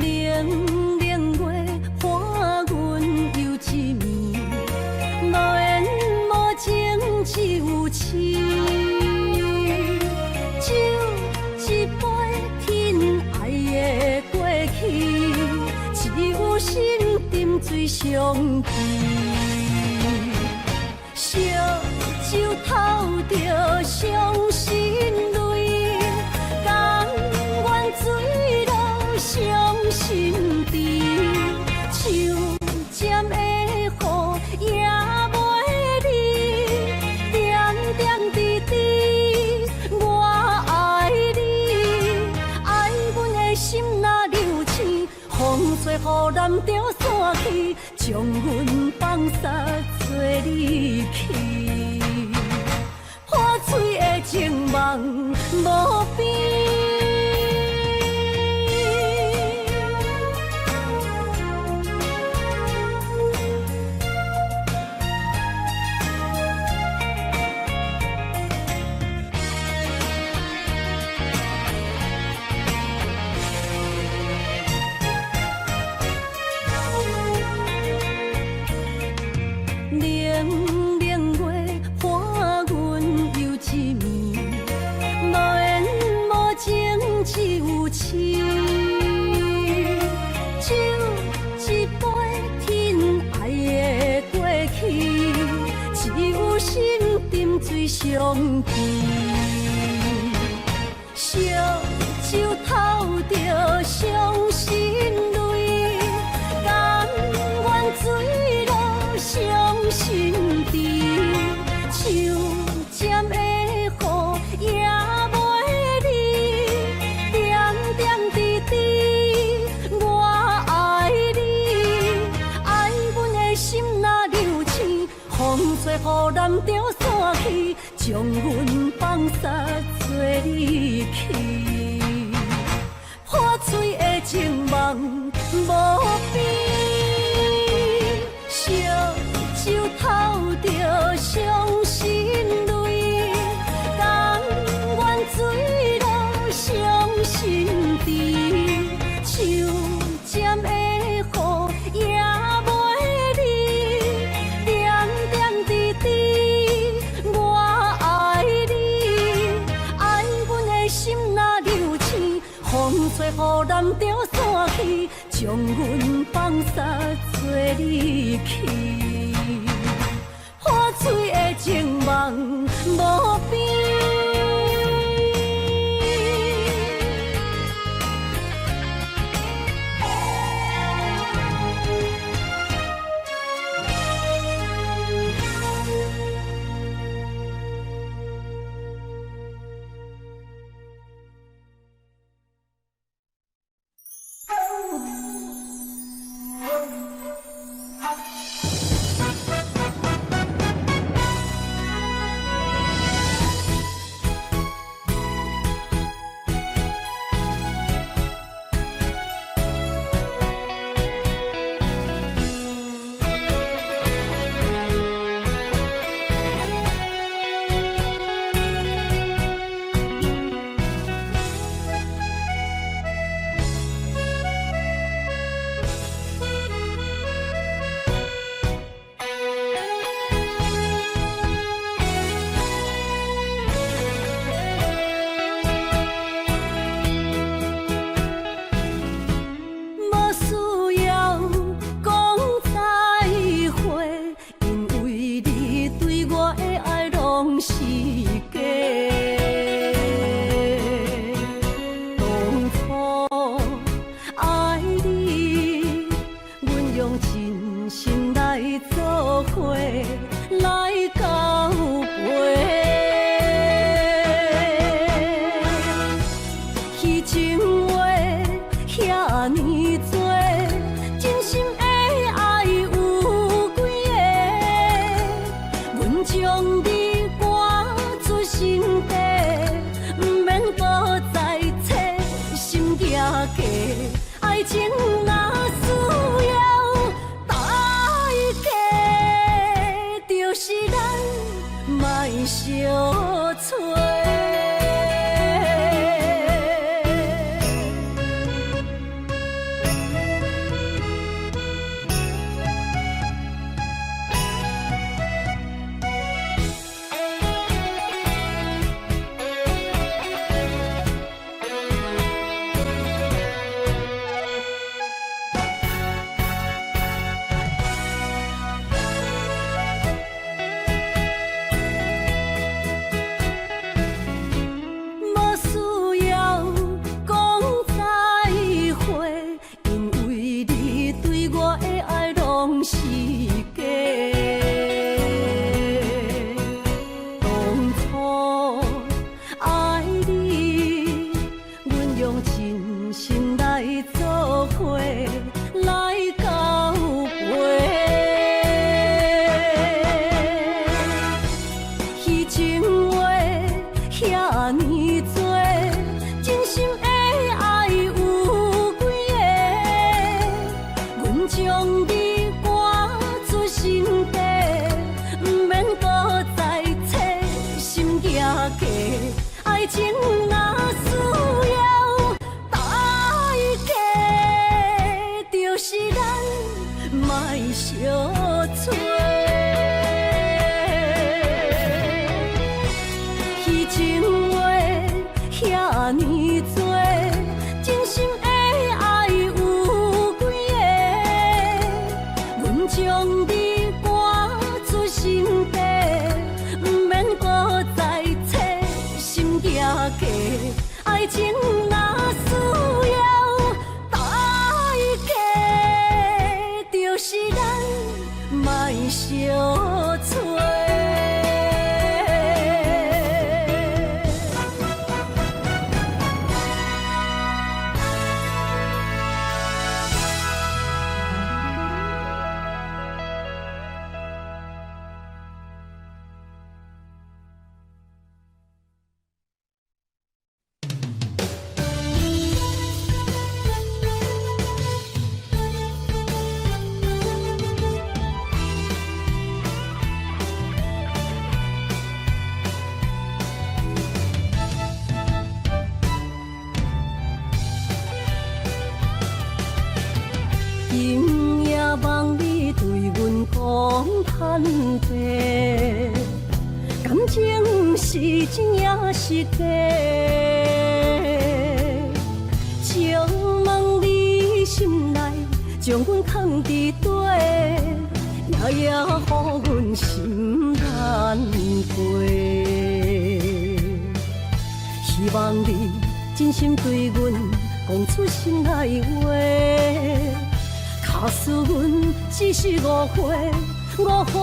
冷冷月伴阮游一暝，無緣無情只有痴。酒一杯天愛的過去，只有心沉醉相記。燒酒透著傷心淚，甘願墜落傷心池，樹尖的雨也袂離，點點滴滴我愛你，愛阮的心若流星，風吹雨淋著散去，將阮放捒做你去，破碎的情夢無邊。冷冷月伴阮游一暝，無緣無情只有痴。酒一杯天愛的過去，只有心沉醉相記。燒酒透著傷心淚，甘願墜落傷心池，樹尖的雨也袂離，點點滴滴我愛你，愛阮的心若流星，風吹雨淋著散去，將阮放捒做你去，破碎的情夢無邊。燒酒透著傷心淚，甘願墜落傷心池，樹尖的雨也袂離，點點滴滴我愛你，愛阮的心若流星，風吹雨淋著散去，將阮放捒做你去，破碎的情夢無邊。假。當初愛你，阮用真心來做伙，來交陪。彼情話遐爾多，真心的愛有幾个？阮將你趕出心底，毋免閣再揣心行過。愛情若需要代價，就是咱莫相揣。無需要講再會，因為你對我的愛攏是假。當初愛你，阮用真心來做伙，來交陪。彼情話遐爾多，真心的愛有幾个？阮將你趕出心底，毋免閣再揣心行過。愛情若需要代價，就是咱莫相揣。彼情話遐爾多，真心的愛有幾个？阮將你趕出心底，毋免閣再揣心行過。愛情若需要代價，就是咱莫相揣。今夜夢裡對阮講坦白，感情是真抑是假？請問你心內將阮藏佇底，夜夜予阮心難過。希望你真心對阮講出心內話。假使阮只是誤會，誤會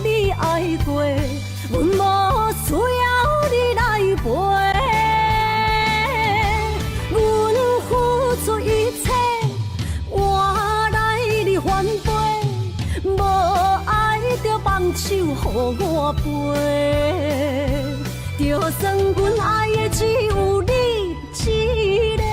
你愛過，阮無需要你來陪。阮付出一切，換來你反背，無愛就放手予我飛。就算阮愛的只有你一個。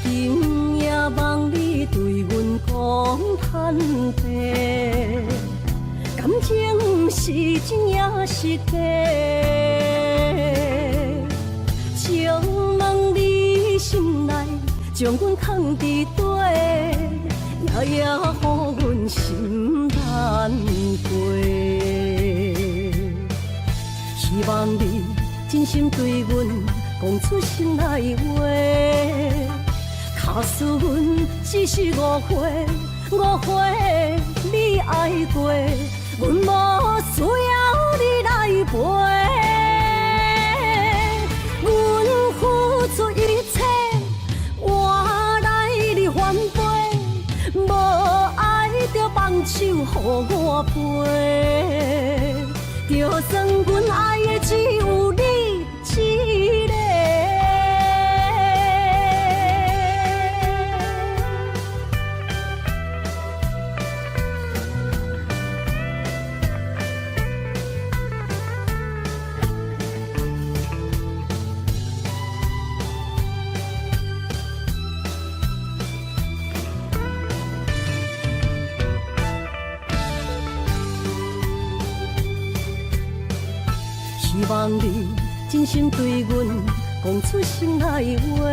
今夜夢裡對阮講坦白，感情是真抑是假？請問你將阮囥佇底，夜夜予阮心難過。希望你真心對阮講出心內話，假使阮只是誤會，誤會你愛過，阮無需要你來陪。阮付出一切，換來你反背，無愛就放手予我飛。就算阮愛的只有你一個。希望你真心對阮講出心內話，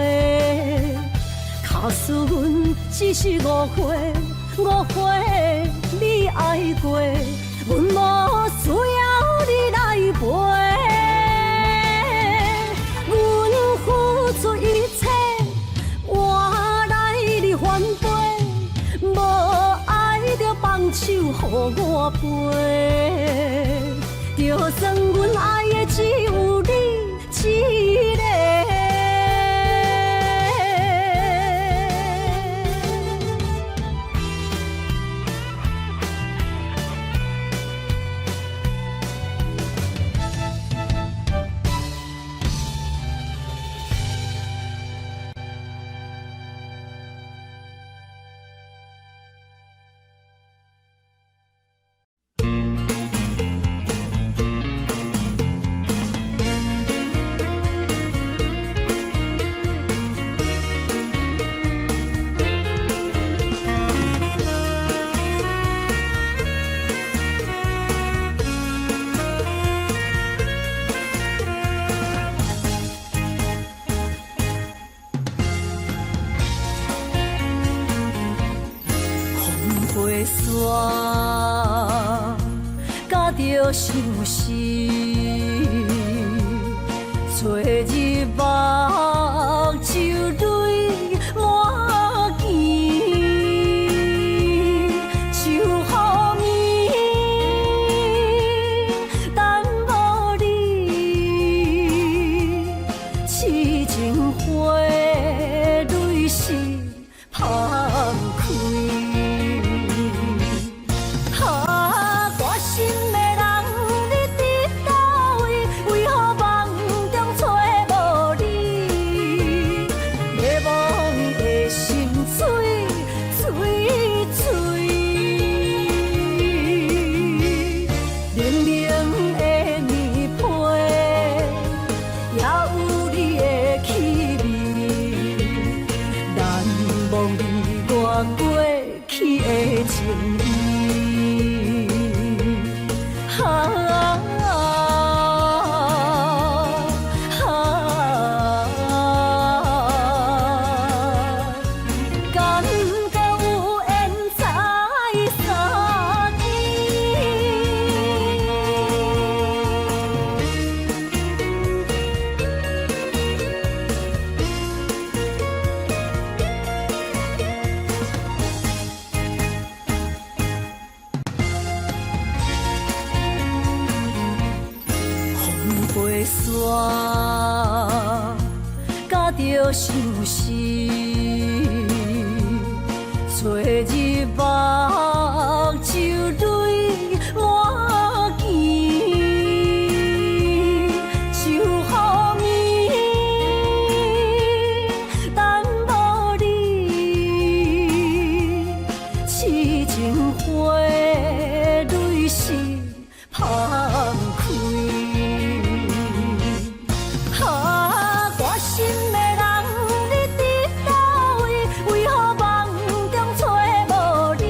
假使阮只是誤會，誤會你愛過，阮無需要你來陪。阮付出一切，換來你反背，無愛就放手予我飛。就算阮愛的只有你一個。風雪甲著相思，昨日目睭淚滿肩，秋雨暝等無你，痴情花淚是芳開。啊，我心的人，你佇佗位？為何夢中揣無你？迷惘的心碎碎碎，冷冷的棉被，也有你的氣味，難忘你我過去的情誼。啊啊！感覺有緣再相見。風雪甲著相思，昨日目睭淚滿肩，秋雨暝等無你，痴情花淚是芳開。啊，我心的人，你佇佗位？為何夢中揣無你？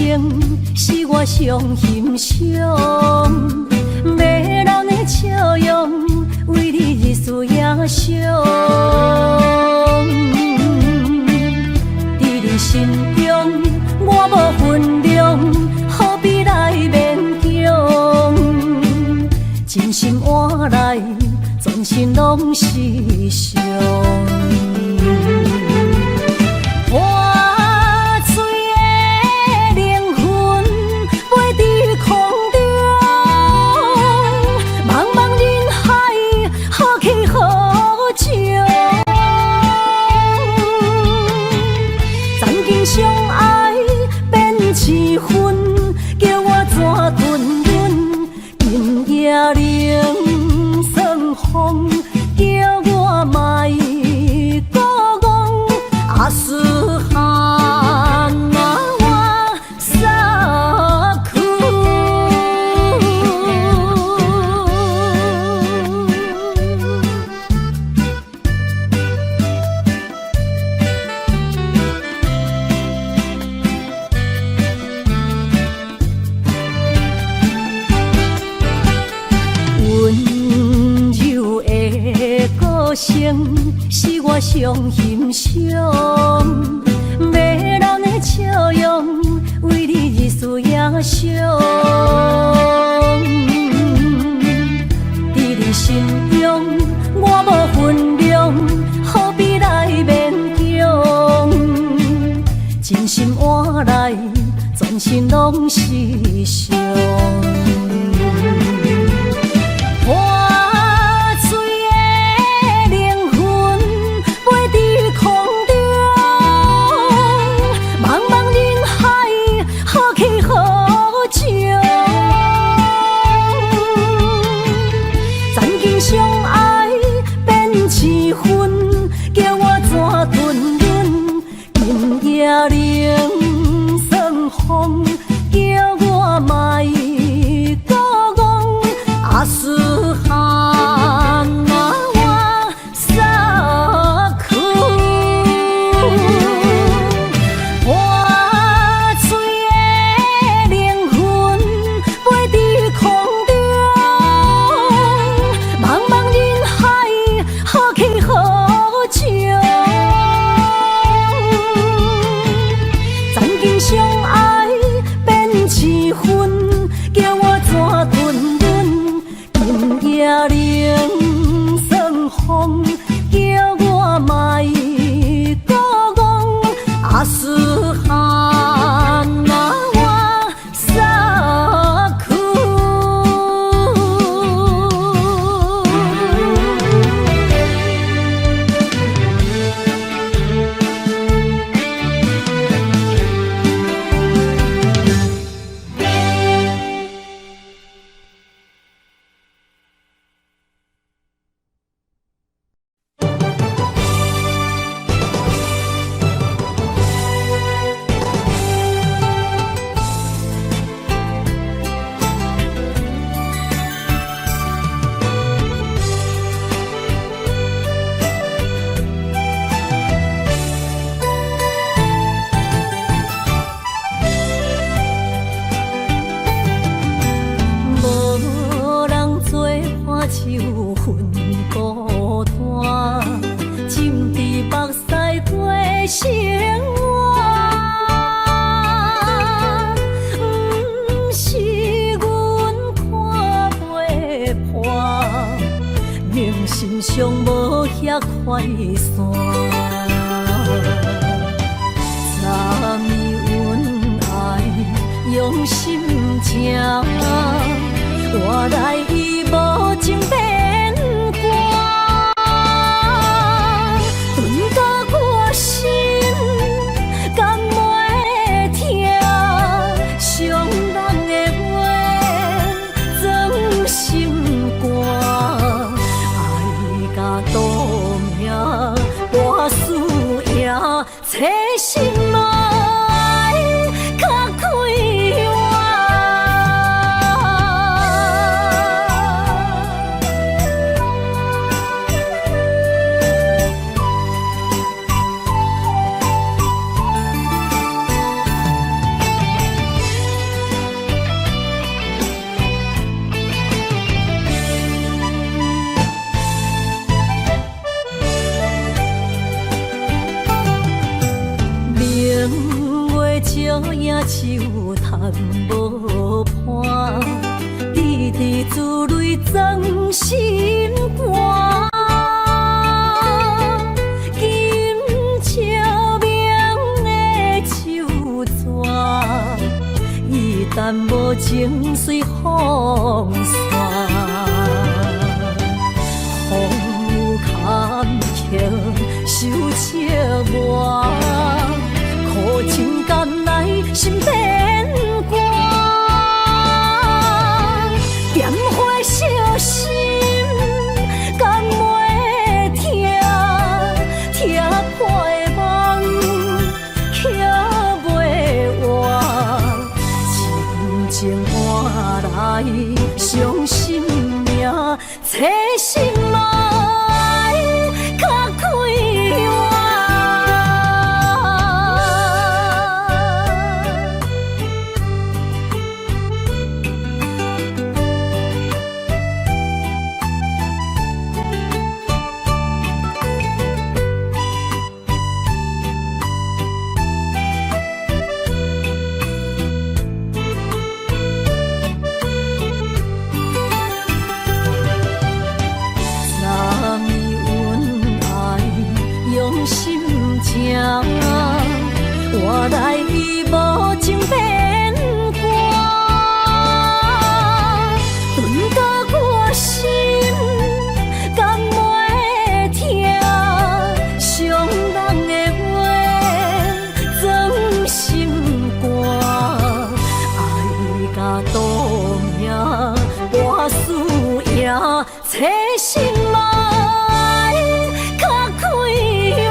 聲是我上欣賞，迷人的笑容，為你日思夜想。佇你心中，我無份量，何必來勉強？真心換來，全身攏是傷。破碎的靈魂飛佇空中，茫茫人海，何去何從？曾經相愛變痴恨，叫我怎吞忍？今夜冷霜風，叫我莫閣戇。阿斯漢啊，我撒去。溫柔的歌聲是我上欣賞，迷人的笑容，為你日思夜想。佇你心中，我無份量，何必來勉強？真心換來，全身攏是傷。破碎的靈魂飛佇空中，茫茫人海，何去何從？曾經相愛變痴恨，叫我怎吞忍？今夜冷霜風，叫我莫閣戇。阿斯漢啊，我撒去。破碎的靈魂飛佇空中，茫茫人海，何去何從？曾經相愛變痴恨，叫我怎吞忍？今夜冷霜風，叫我莫閣戇。阿斯漢啊，我撒去。無人做伴手分孤單，浸佇目屎過生活。毋是阮看袂破，明心上無遐快散。昨暝阮愛用心情，換來伊無情變卦，鈍甲我心甘袂疼，傷人的話裝心肝，愛甲賭命搏輸贏，找心愛較快活。影樹談無伴，滴滴珠淚裝心肝。金笑明的手紙，伊但無情隨風散。風雨坎坷受折磨，苦情甘來心變寒。點火燒心，敢袂疼？疼破的夢，捡袂活。真情換來傷心命，凄心愛較快活。昨暝阮愛用心情，換來伊無情變卦，鈍甲我心敢袂疼？傷人的話裝心肝，愛甲賭命搏輸贏，凄心愛較快活。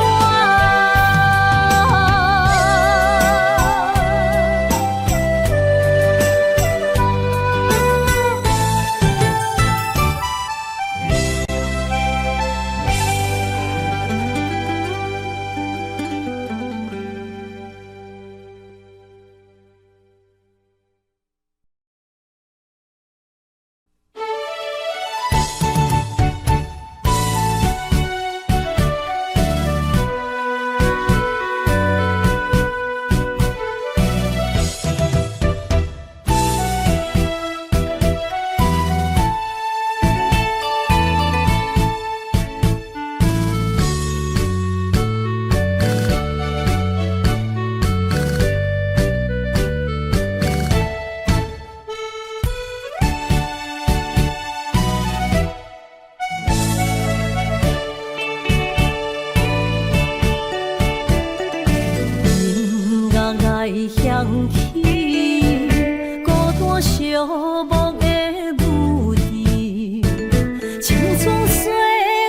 音樂來響起，孤單寂寞的舞池，青春歲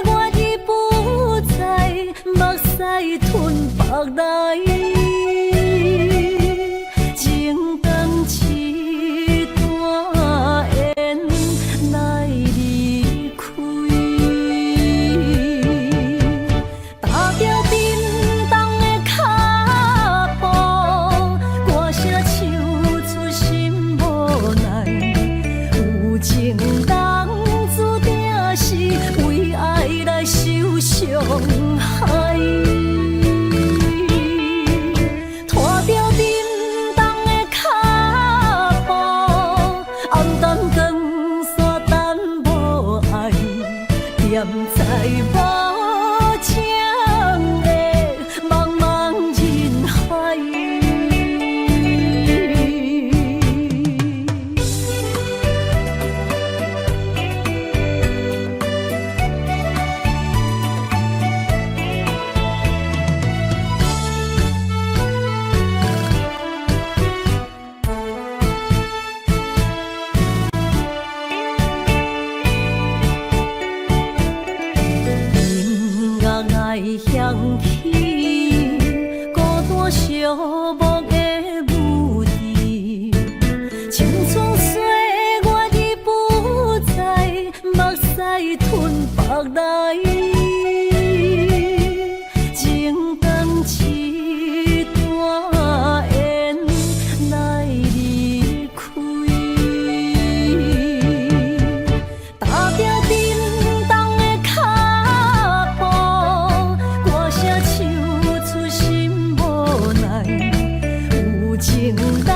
月已不在，目屎吞腹內，情斷一段緣來離開，踏著沉重的腳步，歌聲唱出心無奈。有情人注定是為愛來受傷害。有你。